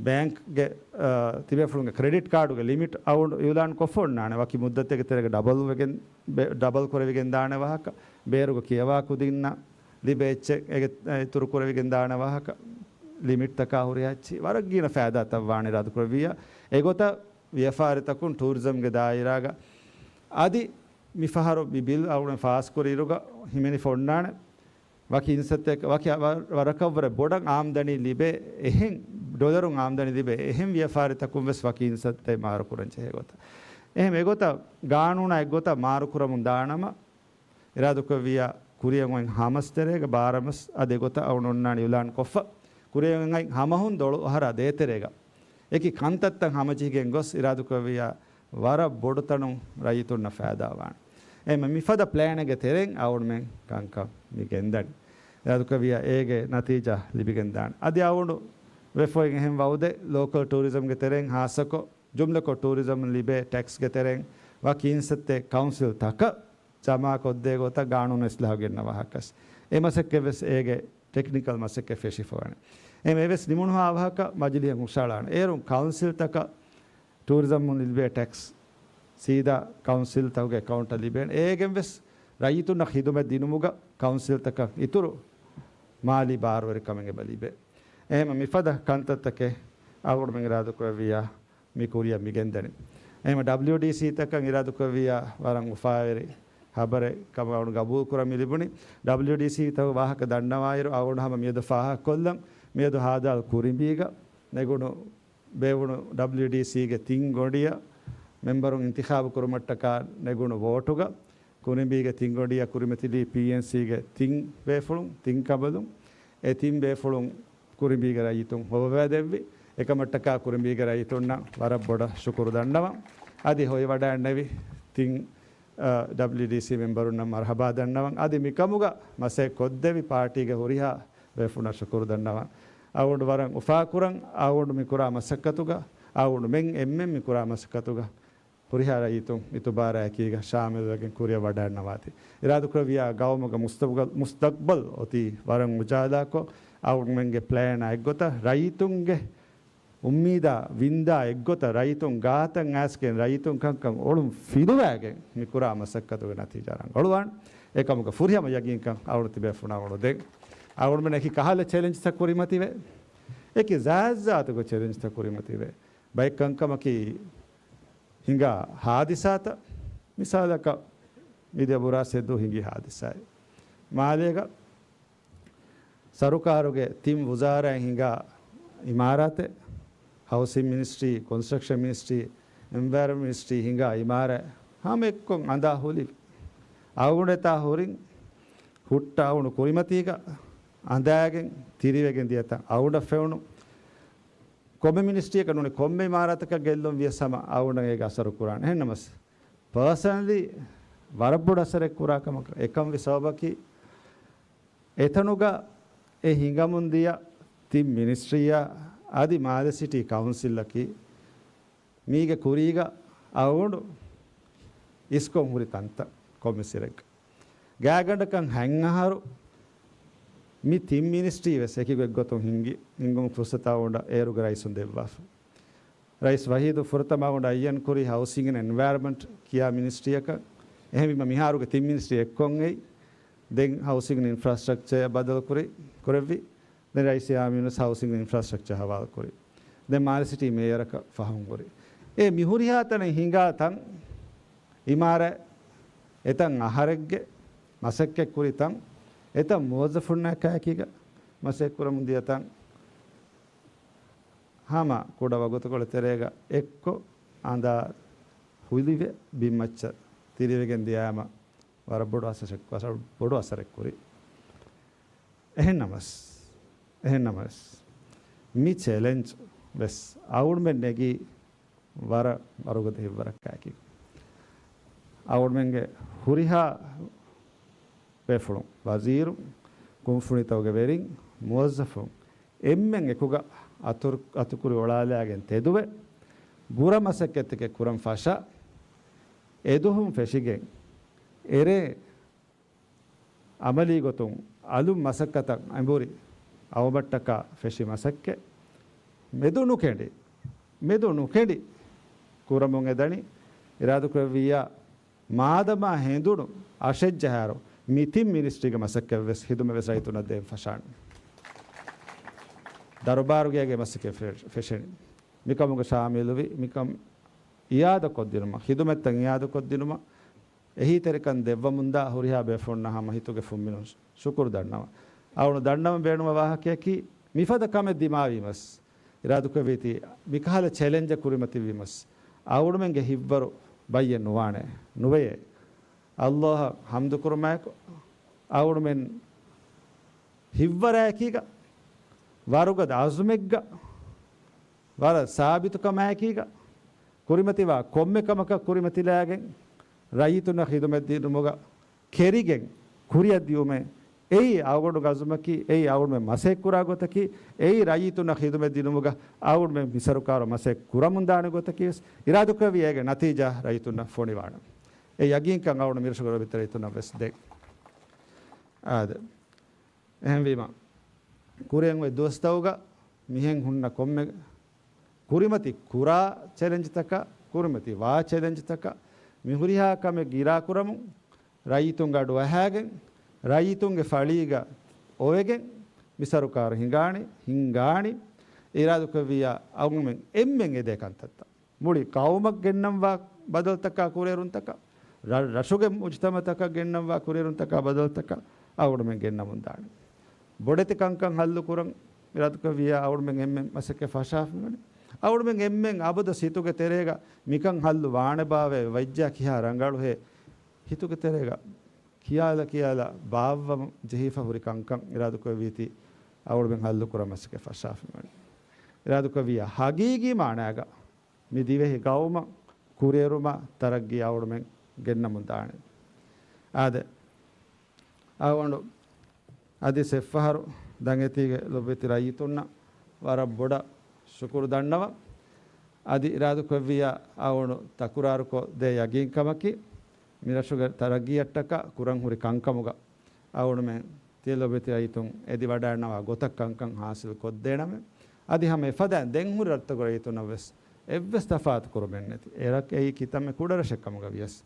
ބޭންކްގެ، އާ، ތިބޭފުޅުންގެ ކްރެޑިޓް ކާޑުގެ ލިމިޓް އަޅުގަނޑު އިއުލާން ކޮށްފަ އޮންނާނެ. ވަކި މުއްދަތެއްގެ ތެރޭގަ ޑަބަލް ވެގެން، ބެ-، ޑަބަލް ކުރެވިގެން ދާނެ ވާހަކަ، ބޭރުގެ ކިޔަވާ ކުދިންނަށް ލިބޭ އެއްޗެއް އޭގެ، އެ، އިތުރު ކުރެވިގެން ދާނެ ވާހަކަ، ލިމިޓްތަކާ ހުރިހާ އެއްޗެއް ވަރަށް ގިނަ ފައިދާތައް ވާނެ އިރާދަކުރެއްވިއްޔާ. އެގޮތަށް ވިޔަފާރިތަކުން ޓޫރިޒަމްގެ ދާއިރާގަ އަދި މިފަހަރު މި ބިލް އަޅުގަނޑު ފާސްކުރި އިރުގަ ހިމެނިފަ އޮންނާނެ ވަކި އިންސައްތައް، ވަކި ވަ-، ވަރަކަށްވުރެ ބޮޑަށް އާމްދަނީ ލިބޭ އެހެން، ޑޮލަރުން އާމްދަނީ ލިބޭ އެހެން ވިޔަފާރިތަކުން ވެސް ވަކި އިންސައްތައް މާރު ކުރަން ޖެހޭ ގޮތަށް. އެހެން އެގޮތަށް ގާނޫނާ އެއްގޮތަށް މާރު ކުރަމުން ދާނަމަ، އިރާދަކުރެއްވިއްޔާ ކުރިއަށް އޮތް ހަ މަސް ތެރޭގަ ބާރަ މަސް އަދި އެގޮތަށް އަޅުގަނޑު އޮންނާނެ އިއުލާން ކޮށްފަ، ކުރިއަށް އޮތް ހަ މަހުން ދޮޅު އަހަރާ ދޭތެރޭގަ އެކި ކަންތައްތައް ހަމަޖެހިގެން ގޮސް އިރާދަކުރެއްވިއްޔާ ވަރަށް ބޮޑު ތަނުން ރައްޔިތުންނަށް ފައިދާވާނެ. އެހެންމެ މިފަދަ ޕްލޭނެއްގެ ތެރެއިން އަޅުގަނޑުމެން ކަންކަން މި ގެންދަނީ. އިރާދަކުރެއްވިއްޔާ އޭގެ ނަތީޖާ ލިބިގެންދާނެ. އަދި އަޅުގަނޑު ވެފައި އެހެން ވައުދެއް ލޯކަލް ޓޫރިޒަމްގެ ތެރެއިން ހާއްސަކޮށް، ޖުމްލަކޮށް ޓޫރިޒަމް ލިބޭ ޓެކްސްގެ ތެރެއިން ވަކި އިންސައްތެ ކައުންސިލްތަކަށް ޖަމާކޮށްދޭ ގޮތަށް ގާނޫނު އިސްލާހު ގެންނަ ވާހަކަސް. އެ މަސައްކަތްވެސް އޭގެ ޓެކްނިކަލް މަސައްކަތް ފެށިފަވާނެ. އެހެން އެވެސް ނިމުނުހާ ވާހަކަ މަޖިލީހަށް ހުށައަޅާނެ. އޭރުން ކައުންސިލްތަކަށް ޓޫރިޒަމުން ލިބޭ ޓެކްސް ސީދާ ކައުންސިލްތަކުގެ އެކައުންޓަށް ލިބޭނެ. އޭގެން ވެސް ރައްޔިތުންނަށް ޚިދުމަތް ދިނުމުގަ ކައުންސިލްތަކަށް އިތުރު މާލީ ބާރުވެރިކަމެއް އެބަ ލިބޭ. އެހެން މިފަދަ ކަންތައްތަކެއް އަޅުގަނޑުމެން އިރާދަކުރެއްވިއްޔާ މި ކުރިއަށް މި ގެންދަނީ. އެހެން ޑަބްލިޔުޑީސީތަކަށް އިރާދަކުރެއްވިއްޔާ ވަރަށް އުފާވެރި ޚަބަރެއް ކަމަށް އަޅުގަނޑު ގަބޫލުކުރަން މި ލިބުނީ. ޑަބްލިޔުޑީސީތަކުގެ ވާހަކަ ދަންނަވާއިރު އަޅުގަނޑު ހަމަ މިއަދު ފާހަގަކޮށްލަން. މިއަދު ހާދާލު ކުރިނބީގަ ނެގުނު ބޭއްވުނު ޑަބްލިޔުޑީސީގެ ތިން ގޮނޑިއަށް މެމްބަރުން އިންތިޚާބު ކުރުމަށްޓަކާ ނެގުނު ވޯޓުގަ ކުރިނބީގެ ތިން ގޮނޑިއަށް ކުރިމަތިލީ ޕީއެންސީގެ ތިން ބޭފުޅުން، ތިން ކަނބަލުން. އެ ތިން ބޭފުޅުން ކުރިނބީގެ ރައްޔިތުން ހޮވަވައިދެއްވި. އެކަމަށްޓަކާ ކުރިނބީގެ ރައްޔިތުންނަށް ވަރަށް ބޮޑަށް ޝުކުރު ދަންނަވަން. އަދި ހޮވިވަޑައިގެންނެވި ތިން، އަ، ޑަބްލިޔުޑީސީ މެމްބަރުންނަށް މަރުޙަބާ ދަންނަވަން. އަދި މިކަމުގަ މަސައްކަތް ކޮށްދެއްވި ޕާޓީގެ ހުރިހާ ބޭފުޅުންނަށް ޝުކުރު ދަންނަވަން. އަޅުގަނޑު ވަރަށް އުފާކުރަން. އަޅުގަނޑު މި ކުރާ މަސައްކަތުގަ، އަޅުގަނޑުމެން އެންމެން މި ކުރާ މަސައްކަތުގަ ހުރިހާ ރައްޔިތުން އިތުބާރާއެކީގަ ޝާމިލުވެގެން ކުރިއަށް ވަޑައިގަންނަވާތީ. އިރާދަކުރެއްވިއްޔާ ގައުމުގެ މުސްތަގްބަލް، މުސްތަގްބަލް އޮތީ ވަރަށް އުޖާލާކޮށް، އަޅުގަނޑުމެންގެ ޕްލޭނާ އެއްގޮތަށް ރައްޔިތުންގެ އުއްމީދާ ވިންދާ އެއްގޮތަށް ރައްޔިތުން ގާތަށް އައިސްގެން ރައްޔިތުން ކަންކަން އޮޅުން ފިލުވައިގެން މި ކުރާ މަސައްކަތުގެ ނަތީޖާ ރަނގަޅުވާނެ. އެކަމުގަ ފުރިހަމަ ޔަގީންކަން އަޅުގަނޑު ތިބޭފުޅުންނަށް އަޅުގަނޑު ދޭން. އަޅުގަނޑުމެން އެކި ކަހަލަ ޗެލެންޖްތައް ކުރިމަތިވޭ. އެކި ޒާތްޒާތުގެ ޗެލެންޖްތައް ކުރިމަތިވޭ. ބައެއް ކަންކަމަކީ ހިނގާ ހާދިސާތައް. މިސާލަކަށް މިދިޔަ ބުރާސް ހެއްދޫ ހިނގި ހާދިސާއެއް. މާލޭގަ ސަރުކާރުގެ ތިން ވުޒާރާއިން ހިނގާ އިމާރާތެއް، ހައުސިން މިނިސްޓްރީ، ކޮންސްޓްރަކްޝަން މިނިސްޓްރީ، އެންވަޔަރަންމަންޓް މިނިސްޓްރީ ހިނގާ އިމާރާތް ހަމައެއްކޮށް އަނދާ ހުލި. އަޅުގަނޑު އެތާ ހުރިން ހުއްޓާ އަޅުގަނޑު ކުރިމަތީގަ އަނދާގެން ތިރިވެގެން ދިޔަތަން އަޅުގަނޑަށް ފެނުނު. ކޮންމެ މިނިސްޓްރީއަކަށް ނޫނީ ކޮންމެ އިމާރާތަކަށް ގެއްލުން ވިޔަސް ހަމަ އަޅުގަނޑަށް އޭގެ އަސަރު ކުރާނެ. އެހެންނަމަސް ޕާސަނަލީ ވަރަށް ބޮޑު އަސަރެއް ކުރާ ކަމަކަށް އެކަން ވި ސަބަބަކީ، އެތަނުގަ އެ ހިނގަމުން ދިޔަ ތިން މިނިސްޓްރީއާ އަދި މާލެ ސިޓީ ކައުންސިލަކީ މީގެ ކުރީގަ އަޅުގަނޑު އިސްކޮށް ހުރި ތަންތަން ކޮންމެ ސިރެއްގަ. ގާތްގަނޑަކަށް ހަތް އަހަރު މި ތިން މިނިސްޓްރީ ވެސް އެކި ގޮތްގޮތުން ހިންގި، ހިންގުމުގެ ފުރުސަތު އަޅުގަނޑަށް އޭރުގެ ރައީސުން ދެއްވާފަ. ރައީސް ވަހީދު ފުރަތަމަ އަޅުގަނޑަށް އައްޔަން ކުރީ ހައުސިން އެންޑް އެންވަޔަރަންމަންޓް ކިޔާ މިނިސްޓްރީއަކަށް. އެހެންވީމަ މިހާރުގެ ތިން މިނިސްޓްރީ އެއްކޮށް އެއީ. ދެން ހައުސިން އިންފްރާސްޓްރަކްޗަރ ބަދަލު ކުރި، ކުރެއްވި. ދެން ރައީސް ޔާމީނު ހައުސިން އިންފްރާސްޓްރަކްޗަރ ހަވާލު ކުރި. ދެން މާލެ ސިޓީ މޭޔަރަކަށް ފަހުން ހުރި. އެ މިހުރިހާ ތަނެއް ހިނގާ ތަން، އިމާރާތް އެތަން އަހަރެއްގެ މަސައްކަތް ކުރި ތަން، އެތަން މުވައްޒަފުންނާ ކާކީގަ މަސައްކަތް ކުރަމުން ދިޔަ ތަން، ހަމަ ކުޑަ ވަގުތުކޮޅެއް ތެރޭގަ އެއްކޮށް އަނދާ ހުލިވެ ބިންމައްޗަށް ތިރިވެގެން ދިޔައިމަ ވަރަށް ބޮޑު އަސަރެއް، ވަރަށް ބޮޑު އަސަރެއް ކުރި. އެހެންނަމަސް، އެހެންނަމަސް، މި ޗެލެންޖް ވެސް އަޅުގަނޑުމެން ނެގީ ވަރަށް ވަރުގަދަ ހިތްވަރަކާއެކީ. އަޅުގަނޑުމެންގެ ހުރިހާ ބޭފުޅުން، ވަޒީރުން، ކުންފުނިތަކުގެ ވެރިން، މުވައްޒަފުން، އެންމެން އެކުގަ އަތުރު-، އަތުކުރި އޮޅާލާގެން ތެދުވެ، ބުރަ މަސައްކަތްތަކެއް ކުރަން ފަށާ، އެދުހުން ފެށިގެން، އެރޭ އަމަލީ ގޮތުން އަލުން މަސައްކަތަށް އެނބުރި އައުމަށްޓަކާ ފެށި މަސައްކަތް މެދު ނުކެނޑި، މެދު ނުކެނޑި ކުރަމުން އެދަނީ. އިރާދަކުރެއްވިއްޔާ މާދަމާ ހެނދުނު އަށެއް ޖަހާއިރު މި ތިން މިނިސްޓްރީގެ މަސައްކަތް ވެސް ހިދުމަތް ވެސް ރައްޔިތުންނަށް ދޭން ފަށާނެ. ދަރުބާރުގޭގެ މަސައްކަތް ފެ-، ފެށެނީ. މިކަމުގަ ޝާމިލުވި، މިކަން އިއާދަކޮށްދިނުމަށް، ހިދުމަތްތައް އިއާދަކޮށްދިނުމަށް، އެހީތެރިކަން ދެއްވަމުންދާ ހުރިހާ ބޭފުޅުންނަށް ހަމަ ހިތުގެ ފުންމިނުން ޝުކުރު ދަންނަވަން. އަޅުގަނޑު ދަންނަވަން ބޭނުންވާ ވާހަކަޔަކީ، މިފަދަ ކަމެއް ދިމާވީމަސް، އިރާދަކުރެއްވީތީ، މިކަހަލަ ޗެލެންޖެއް ކުރިމަތިވީމަސް، އަޅުގަނޑުމެންގެ ހިތްވަރު ބައްޔެއް ނުވާނެ، ނުވެޔޭ. ﷲ އަށް ޙަމްދު ކުރުމާއެކު، އަޅުގަނޑުމެން ހިތްވަރާއެކީގަ، ވަރުގަދަ އަޒުމެއްގަ، ވަރަށް ސާބިތުކަމާއެކީގަ، ކުރިމަތިވާ ކޮންމެ ކަމަކަށް ކުރިމަތިލާގެން، ރައްޔިތުންނަށް ޚިދުމަތް ދިނުމުގަ ކެރިގެން ކުރިއަށް ދިއުމެއް، އެއީ އަޅުގަނޑު ގަޒުމަކީ، އެއީ އަޅުގަނޑުމެން މަސައްކަތް ކުރާ ގޮތަކީ، އެއީ ރައްޔިތުންނަށް ޚިދުމަތް ދިނުމުގަ އަޅުގަނޑުމެން މި ސަރުކާރު މަސައްކަތް ކުރަމުން ދާނެ ގޮތަކީ ވެސް އިރާދަކުރެއްވި އޭގެ ނަތީޖާ ރައްޔިތުންނަށް ފޮނިވާނެ. އެ ޔަގީންކަން އަޅުގަނޑު މިރަށުގެ ރައްޔިތުންނަށް ވެސް ދޭ. އާދެ. އެހެންވީމަ، ކުރިއަށް އޮތް ދުވަސްތަކުގަ މިހެން ހުންނަ ކޮންމެ ކުރިމަތި ކުރާ ޗެލެންޖްތަކަށް، ކުރިމަތި ވާ ޗެލެންޖްތަކަށް، މި ހުރިހާ ކަމެއް ގިރާކުރަމުން، ރައްޔިތުންގެ އަޑު އަހާގެން، ރައްޔިތުންގެ ފަޅީގަ އޮވެގެން، މި ސަރުކާރު ހިނގާނީ، ހިންގާނީ، އިރާދަކުރެއްވިއްޔާ އަޅުގަނޑުމެން އެންމެން އެދޭ ކަންތައްތައް. މުޅި ޤައުމަށް ގެންނަންވާ ބަދަލުތަކާ ކުރިއެރުންތަކަށް، ރަ-، ރަށުގެ މުޖުތަމަޢުތަކަށް ގެންނަންވާ ކުރިއެރުންތަކާ ބަދަލުތަކަށް އަޅުގަނޑުމެން ގެންނަމުން ދާނެ. ބޮޑެތި ކަންކަން ހައްލު ކުރަން އިރާދަކުރެއްވިއްޔާ އަޅުގަނޑުމެން އެންމެން މަސައްކަތް ފަށާފައިވަނީ. އަޅުގަނޑުމެން އެންމެން އަބަދު ހިތުގެ ތެރޭގަ މިކަން ހައްލު ވާނެބާވައި ވައްޖާ ކިހާ ރަނގަޅުހޭ ހިތުގެ ތެރޭގަ ކިޔާލަ ކިޔާލަ ބާއްވަމުން ޖެހިފަ ހުރި ކަންކަން އިރާދަކުރެއްވީތީ އަޅުގަނޑުމެން ހައްލު ކުރަން މަސައްކަތް ފަށާފައިވަނީ. އިރާދަކުރެއްވިއްޔާ ހަގީގީ މާނާގަ މި ދިވެހި ގައުމަށް ކުރިއެރުމާ ތަރައްގީ އަޅުގަނޑުމެން ގެންނަމުން ދާނެ. އާދެ، އަޅުގަނޑު އަދި އެއްފަހަރު ދަނގެތީގެ ލޮބުވެތި ރައްޔިތުންނަށް ވަރަށް ބޮޑަށް ޝުކުރު ދަންނަވަން. އަދި އިރާދަކުރެއްވިއްޔާ އަޅުގަނޑު ތަކުރާރުކޮށް ދޭ ޔަގީންކަމަކީ، މިރަށުގެ ތަރައްގީއަށްޓަކާ ކުރަން ހުރި ކަންކަމުގަ އަޅުގަނޑުމެން ތިޔަ ލޮބުވެތި ރައްޔިތުން އެދިވަޑައިގަންނަވާ ގޮތަށް ކަންކަން ހާސިލް ކޮށްދޭނަމޭ. އަދި ހަމަ އެފަދައިން ދެން ހުރި ރަށްތަކުގެ ރައްޔިތުންނަށް ވެސް އެއްވެސް ތަފާތު ކުރުމެއް ނެތި. އެ ރަށް އެއީ ކިތަންމެ ކުޑަ ރަށެއް ކަމުގަ ވިޔަސް،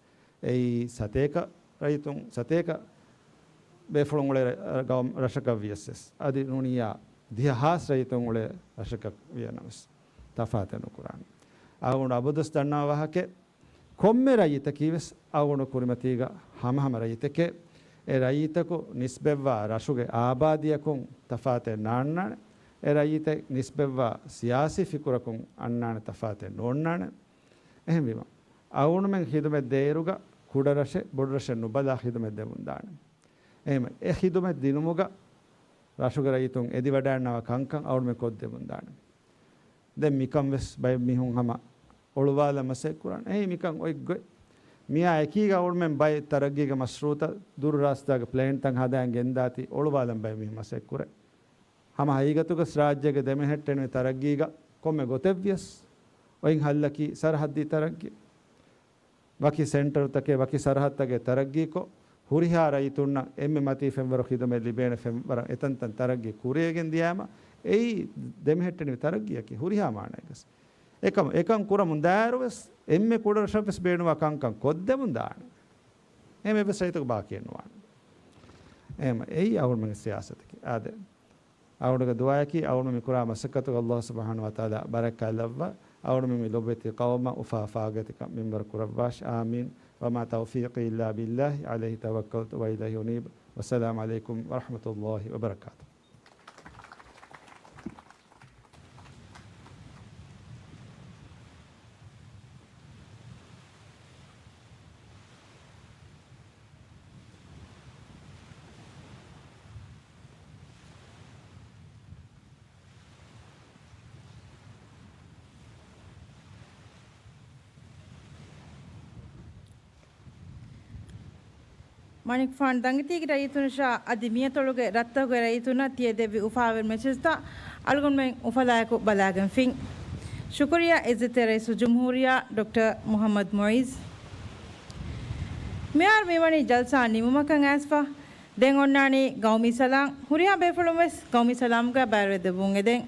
އެއީ ސަތޭކަ ރައްޔިތުން، ސަތޭކަ ބޭފުޅުން އުޅޭ ރަ-، ގައުމު ރަށަކަށް ވިޔަސް ވެސް، އަދި ނޫނިއްޔާ ދިހަ ހާސް ރައްޔިތުން އުޅޭ ރަށަކަށް ވިޔަނަމަވެސް ތަފާތެއް ނުކުރާނެ. އަޅުގަނޑު އަބަދުވެސް ދަންނަވާ ވާހަކައެއް، ކޮންމެ ރައްޔިތަކީ ވެސް އަޅުގަނޑު ކުރިމަތީގަ ހަމަހަމަ ރައްޔިތެކޭ. އެ ރައްޔިތަކު ނިސްބަތްވާ ރަށުގެ އާބާދީއަކުން ތަފާތެއް ނާންނާނެ. އެ ރައްޔިތެއް ނިސްބަތްވާ ސިޔާސީ ފިކުރަކުން އަންނާނެ ތަފާތެއް ނޯންނާނެ. އެހެންވީމަ، އަޅުގަނޑުމެން ޚިދުމަތް ދޭއިރުގަ ކުޑަ ރަށެއް ބޮޑު ރަށެއް ނުބަލާ ޚިދުމަތް ދެމުން ދާނެ. އެހެން އެ ޚިދުމަތް ދިނުމުގަ ރަށުގެ ރައްޔިތުން އެދިވަޑައިގަންނަވާ ކަންކަން އަޅުގަނޑުމެން ކޮށްދެމުން ދާނެ. ދެން މިކަން ވެސް ބައެއް މީހުން ހަމަ އޮޅުވާލަން މަސައްކަތް ކުރާނެ. އެއީ މިކަން އޮތް ގޮތް. މިއާ އެކީގަ އަޅުގަނޑުމެން ބައެއް ތަރައްގީގެ މަޝްރޫޢުތައް ދުރު ރާސްތާގެ ޕްލޭންތައް ހަދާން ގެންދާތީ އޮޅުވާލަން ބައެއް މީހުން މަސައްކަތް ކުރޭ. ހަމަ ހަގީގަތުގަ ރާއްޖޭގެ ދެމެހެއްޓެނިވި ތަރައްގީގަ ކޮންމެ ގޮތެއްވިޔަސް އޮތް ހައްލަކީ ސަރަހައްދީ ތަރައްގީ. ވަކި ސެންޓަރުތަކެއް، ވަކި ސަރަހައްދުތަކެއް ތަރައްގީކޮށް، ހުރިހާ ރައްޔިތުންނަށް އެންމެ މަތީ ފެންވަރު ޚިދުމަތް ލިބޭނެ ފެންވަރަށް އެތަންތަން ތަރައްގީ ކުރިއަށް ގެންދިޔައިމަ، އެއީ ދެމެހެއްޓެނިވި ތަރައްގީއަކީ ހުރިހާ މާނައިގަސް. އެކަމަ، އެކަން ކުރަމުން ދާއިރު ވެސް އެންމެ ކުޑަ ރަށަށް ވެސް ބޭނުންވާ ކަންކަން ކޮށްދެމުން ދާނެ. އެހެން އެއްވެސް ރައްޔިތަކު ބާކީއެއް ނުވާނެ. އެހެން އެއީ އަޅުގަނޑުމެންގެ ސިޔާސަތަކީ. އާދެ. އަޅުގަނޑުގެ ދުޢާއަކީ އަޅުގަނޑު މި ކުރާ މަސައްކަތުގަ ﷲ ސުބްޙާނަހޫ ވަތަޢާލާ ބަރަކާތް ލައްވާ، އަޅުގަނޑު މި ލޮބުވެތި ޤައުމަށް އުފާ ފާގަތިކަން މިންވަރު ކުރައްވާށި. އާމީން. وما توفيقي إلا بالله عليه توكلت وإليه أنيب. والسلام عليكم ورحمة الله وبركاته. މަނިކުފާނު ދަނގެތީގެ ރައްޔިތުންނަށާ އަދި މިއަތޮޅުގެ ރަށްތަކުގެ ރައްޔިތުންނަށް ތިޔަދެއްވި އުފާވެރި މެސެޖްތައް އަޅުގަނޑުމެން އުފަލާއެކު ބަލާގެންފިން. ޝުކުރިއްޔާ އިއްޒަތްތެރި ރައީސުލްޖުމްހޫރިއްޔާ ޑޮކްޓަރ މުޙައްމަދު މުޢިއްޒު. މިހާރު މިވަނީ ޖަލްސާ ނިމުމަކަށް އައިސްފަ. ދެން އޮންނާނީ ގައުމީ ސަލާން. ހުރިހާ ބޭފުޅުން ވެސް ގައުމީ ސަލާމްގައި ބައިވެރިވެދެއްވުން އެދެން.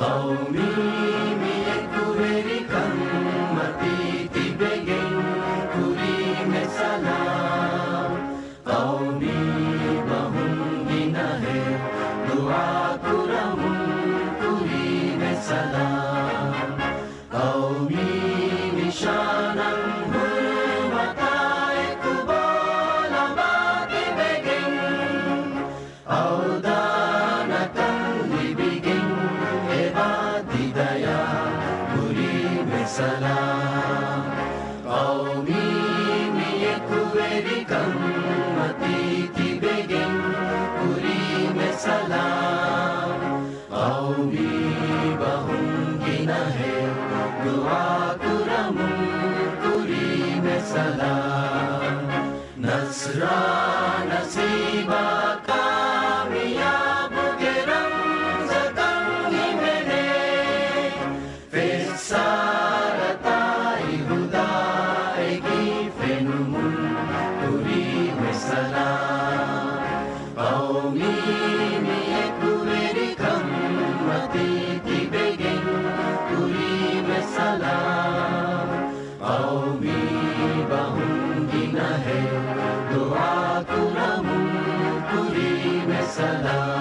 ޤައުމީ މި އެކުވެރިކަން މަތީ ތިބެގެން ކުރީމެ ސަލާމް. ޤައުމީ ބަހުން ގިނަހެއް ދުޢާ ކުރަމުން ކުރީމެ ސަލާމް. ޤައުމީ ނިޝާނަށް ހުރުމަތާއި ޤައުމީ މި އެކުވެރިކަން މަތީ ތިބެގެން ކުރީމެ ސަލާމް. ޤައުމީ ބަހުން ގިނަހެޔޮ ދުޢާ ކުރަމުން ކުރީމެ ސަލާމް. ނަޞްރާ ނަސީބާ ކާމިޔާބުގެ ރަމްޒަކަށް ހިމެނޭ. ފެއްސާރަތާއި ހުދާއެކީ ފެނުމުން ކުރީމެ ސަލާމް. ޤައުމީ މި އެކުވެރިކަން މަތީ ތިބެގެން ކުރީމެ ސަލާމް. ޤައުމީ ބަހުން ގިނަހެޔޮ ދުޢާ ކުރަމުން ކުރީމެ ސަލާމް.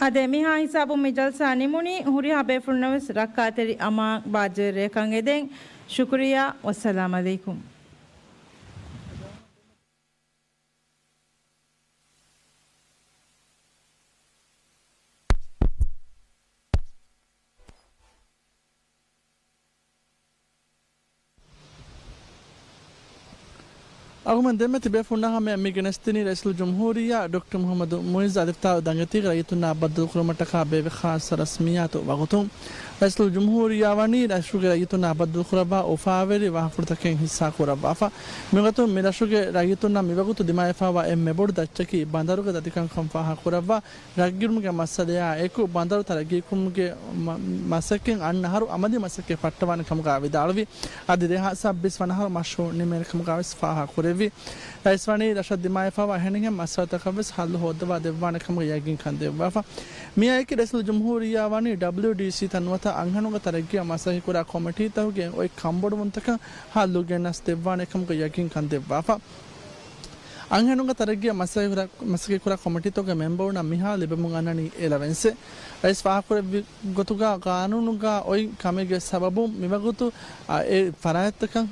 އާދެ، މިހާ ހިސާބުން މި ޖަލްސާ ނިމުނީ. ހުރިހާ ބޭފުޅުންނަށް ވެސް ރައްކާތެރި އަމާން ބާއްޖަވެރި ރެއަކަށް އެދެން. ޝުކުރިއްޔާ. ވައްސަލާމް ޢަލައިކުމް. އަޅުގަނޑުމެން ދެންމެ ތިބޭފުޅުންނާ ހަމަޔަށް މި ގެނެސްދިނީ ރައީސުލްޖުމްހޫރިއްޔާ ޑޮކްޓަރ މުޙައްމަދު މުޢިއްޒު އަލިފްތާވަ ދަނގެތީގަ ރައްޔިތުންނާ ބައްދަލުކުރުމަށްޓަކާ ބޭއްވި ޚާއްޞަ ރަސްމިއްޔާތު ވަގުތުން. ރައީސުލްޖުމްހޫރިއްޔާ ވަނީ ރަށުގެ ރައްޔިތުންނާ ބައްދަލުކުރައްވާ އުފާވެރި ވާހަކަފުޅުތަކެއް ހިއްސާކުރައްވާފަ. މިގޮތުން މި ރަށުގެ ރައްޔިތުންނާ މިވަގުތު ދިމާވެފައިވާ އެންމެ ބޮޑު ދައްޗަކީ ބަނދަރުގެ ދަތިކަންކަން ފާހަގަކުރައްވާ ރަށްގިރުމުގެ މައްސަލަޔާ އެކު، ބަނދަރު ތަރައްގީކުރުމުގެ މަ-، މަސައްކަތް އަންނަ އަހަރު އަމަލީ މަސައްކަތް ފައްޓަވާނެ ކަމުގައި ވިދާޅުވި. އަދި ދެހާސް ސައްބީސް ވަނަ އަހަރު މަޝްރޫޢު ނިމޭނެ ކަމުގައި ވެސް ފާހަގަކުރެއްވި. ރައީސް ވަނީ ރަށަށް ދިމާވެފައިވާ އެހެނިހެން މައްސަލަތަކަށް ވެސް ހައްލު ހޯއްދަވާ ދެއްވާނެ ކަމުގެ ޔަގީންކަން ދެއްވާފަ. މިއާއެކީ ރައީސުލްޖުމްހޫރިއްޔާ ވަނީ ޑަބްލިއުޑީސީ ތައް ނުވަތަ އަންހެނުންގެ ތަރައްގީއަށް މަސައްކަތްކުރާ ކޮމިޓީތަކުގެ އޮތް ކަންބޮޑުވުންތަކަށް ހައްލު ގެންނަސް ދެއްވާނެ ކަމުގެ ޔަގީންކަން ދެއްވާފަ. އަންހެނުންގެ ތަރައްގީއަށް މަސައްކަތްކުރާ، މަސައްކަތްކުރާ ކޮމިޓީތަކުގެ މެމްބަރުންނަށް މިހާ ލިބެމުން އަންނަނީ އެލަވެންސެއް. ރައީސް ފާހަގަކުރެއްވި ގޮތުގަ، ގާނޫނުގަ އޮތް ކަމެއްގެ ސަބަބުން މިވަގުތު، އާ، އެ ފަރާތްތަކަށް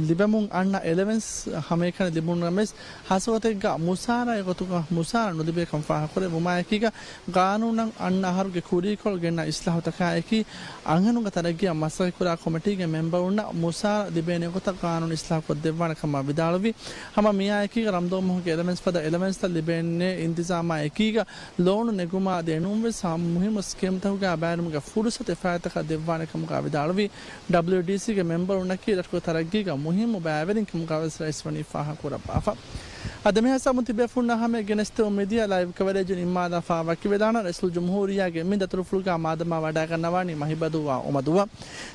ލިބެމުން އަންނަ އެލަވެންސް ހަމައެކަނި ލިބުނަމަވެސް، ހާއްސަގޮތެއްގަ މުސާރައެއް ގޮތުގަ މުސާރަ ނުލިބޭކަން ފާހަގަކުރެއްވުމާއެކީގަ، ގާނޫނަށް އަންނަ އަހަރުގެ ކުރީކޮޅު ގެންނަ އިސްލާހުތަކާއެކީ، އަންހެނުންގެ ތަރައްގީއަށް މަސައްކަތްކުރާ ކޮމިޓީގެ މެމްބަރުންނަށް މުސާރަ ލިބޭނެ ގޮތަށް ގާނޫނު އިސްލާހުކޮށްދެއްވާނެ ކަމަށް ވިދާޅުވި. ހަމަ މިއާއެކީގަ ރަމަޟާން މަހުގެ އެލަވެންސް ފަދަ އެލަވެންސްތައް ލިބޭނެ އިންތިޒާމާއެކީގަ، ލޯނު ނެގުމާ އަދި އެނޫންވެސް ހަ-، މުހިއްމު ސްކީމްތަކުގައި ބައިވެރިވުމުގެ ފުރުސަތު އެފަރާތްތަކަށް ދެއްވާނެ ކަމުގައި ވިދާޅުވި. ޑަބްލިއުޑީސީގެ މެމްބަރުންނަކީ ރަށުގެ ތަރައްގީގަ މުހިއްމު ބައިވެރިން ކަމުގައިވެސް ރައީސް ވަނީ ފާހަގަކުރައްވާފަ. އަދި މިހިސާބުން ތިބޭފުޅުންނާ ހަމަޔަށް ގެނެސްދެމުން މިދިޔަ ލައިވް ކަވަރޭޖުން އިންމާލާފަ ވަކިވެލާނަން ރައީސުލްޖުމްހޫރިއްޔާގެ މި ދަތުރުފުޅުގަ މާދަމާ ވަޑައިގަންނަވާނީ މަހިބަދޫ ވާ އުމަދޫއަށް.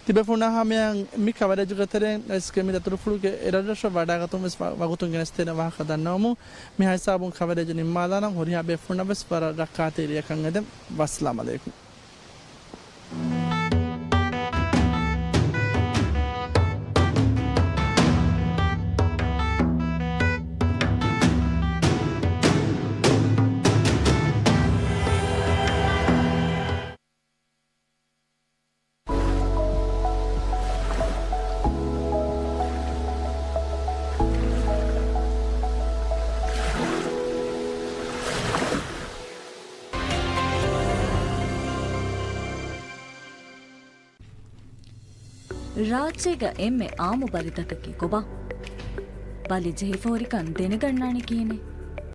ތިބޭފުޅުންނާ ހަމަޔަށް މި ކަވަރޭޖުގެ ތެރެއިން ރައީސްގެ މި ދަތުރުފުޅުގެ އެރަށްރަށަށް ވަޑައިގަތުން ވެސް ވަ-، ވަގުތުން ގެނެސްދޭނެ ވާހަކަ ދަންނަވަމުން މިހާ ހިސާބުން ކަވަރޭޖު ނިންމާލާނަން. ހުރިހާ ބޭފުޅުންނަށް ވެސް ވަރަށް ރައްކާތެރި ރެއަކަށް އެދެން. ވައްސަލާމް ޢަލައިކުމް. ރާއްޖޭގަ އެންމެ އާއްމު ބަލިތަކަކީ ކޮބާ؟ ބަލި ޖެހިފަ ހުރިކަން ދެނެގަންނާނީ ކިހިނެއް؟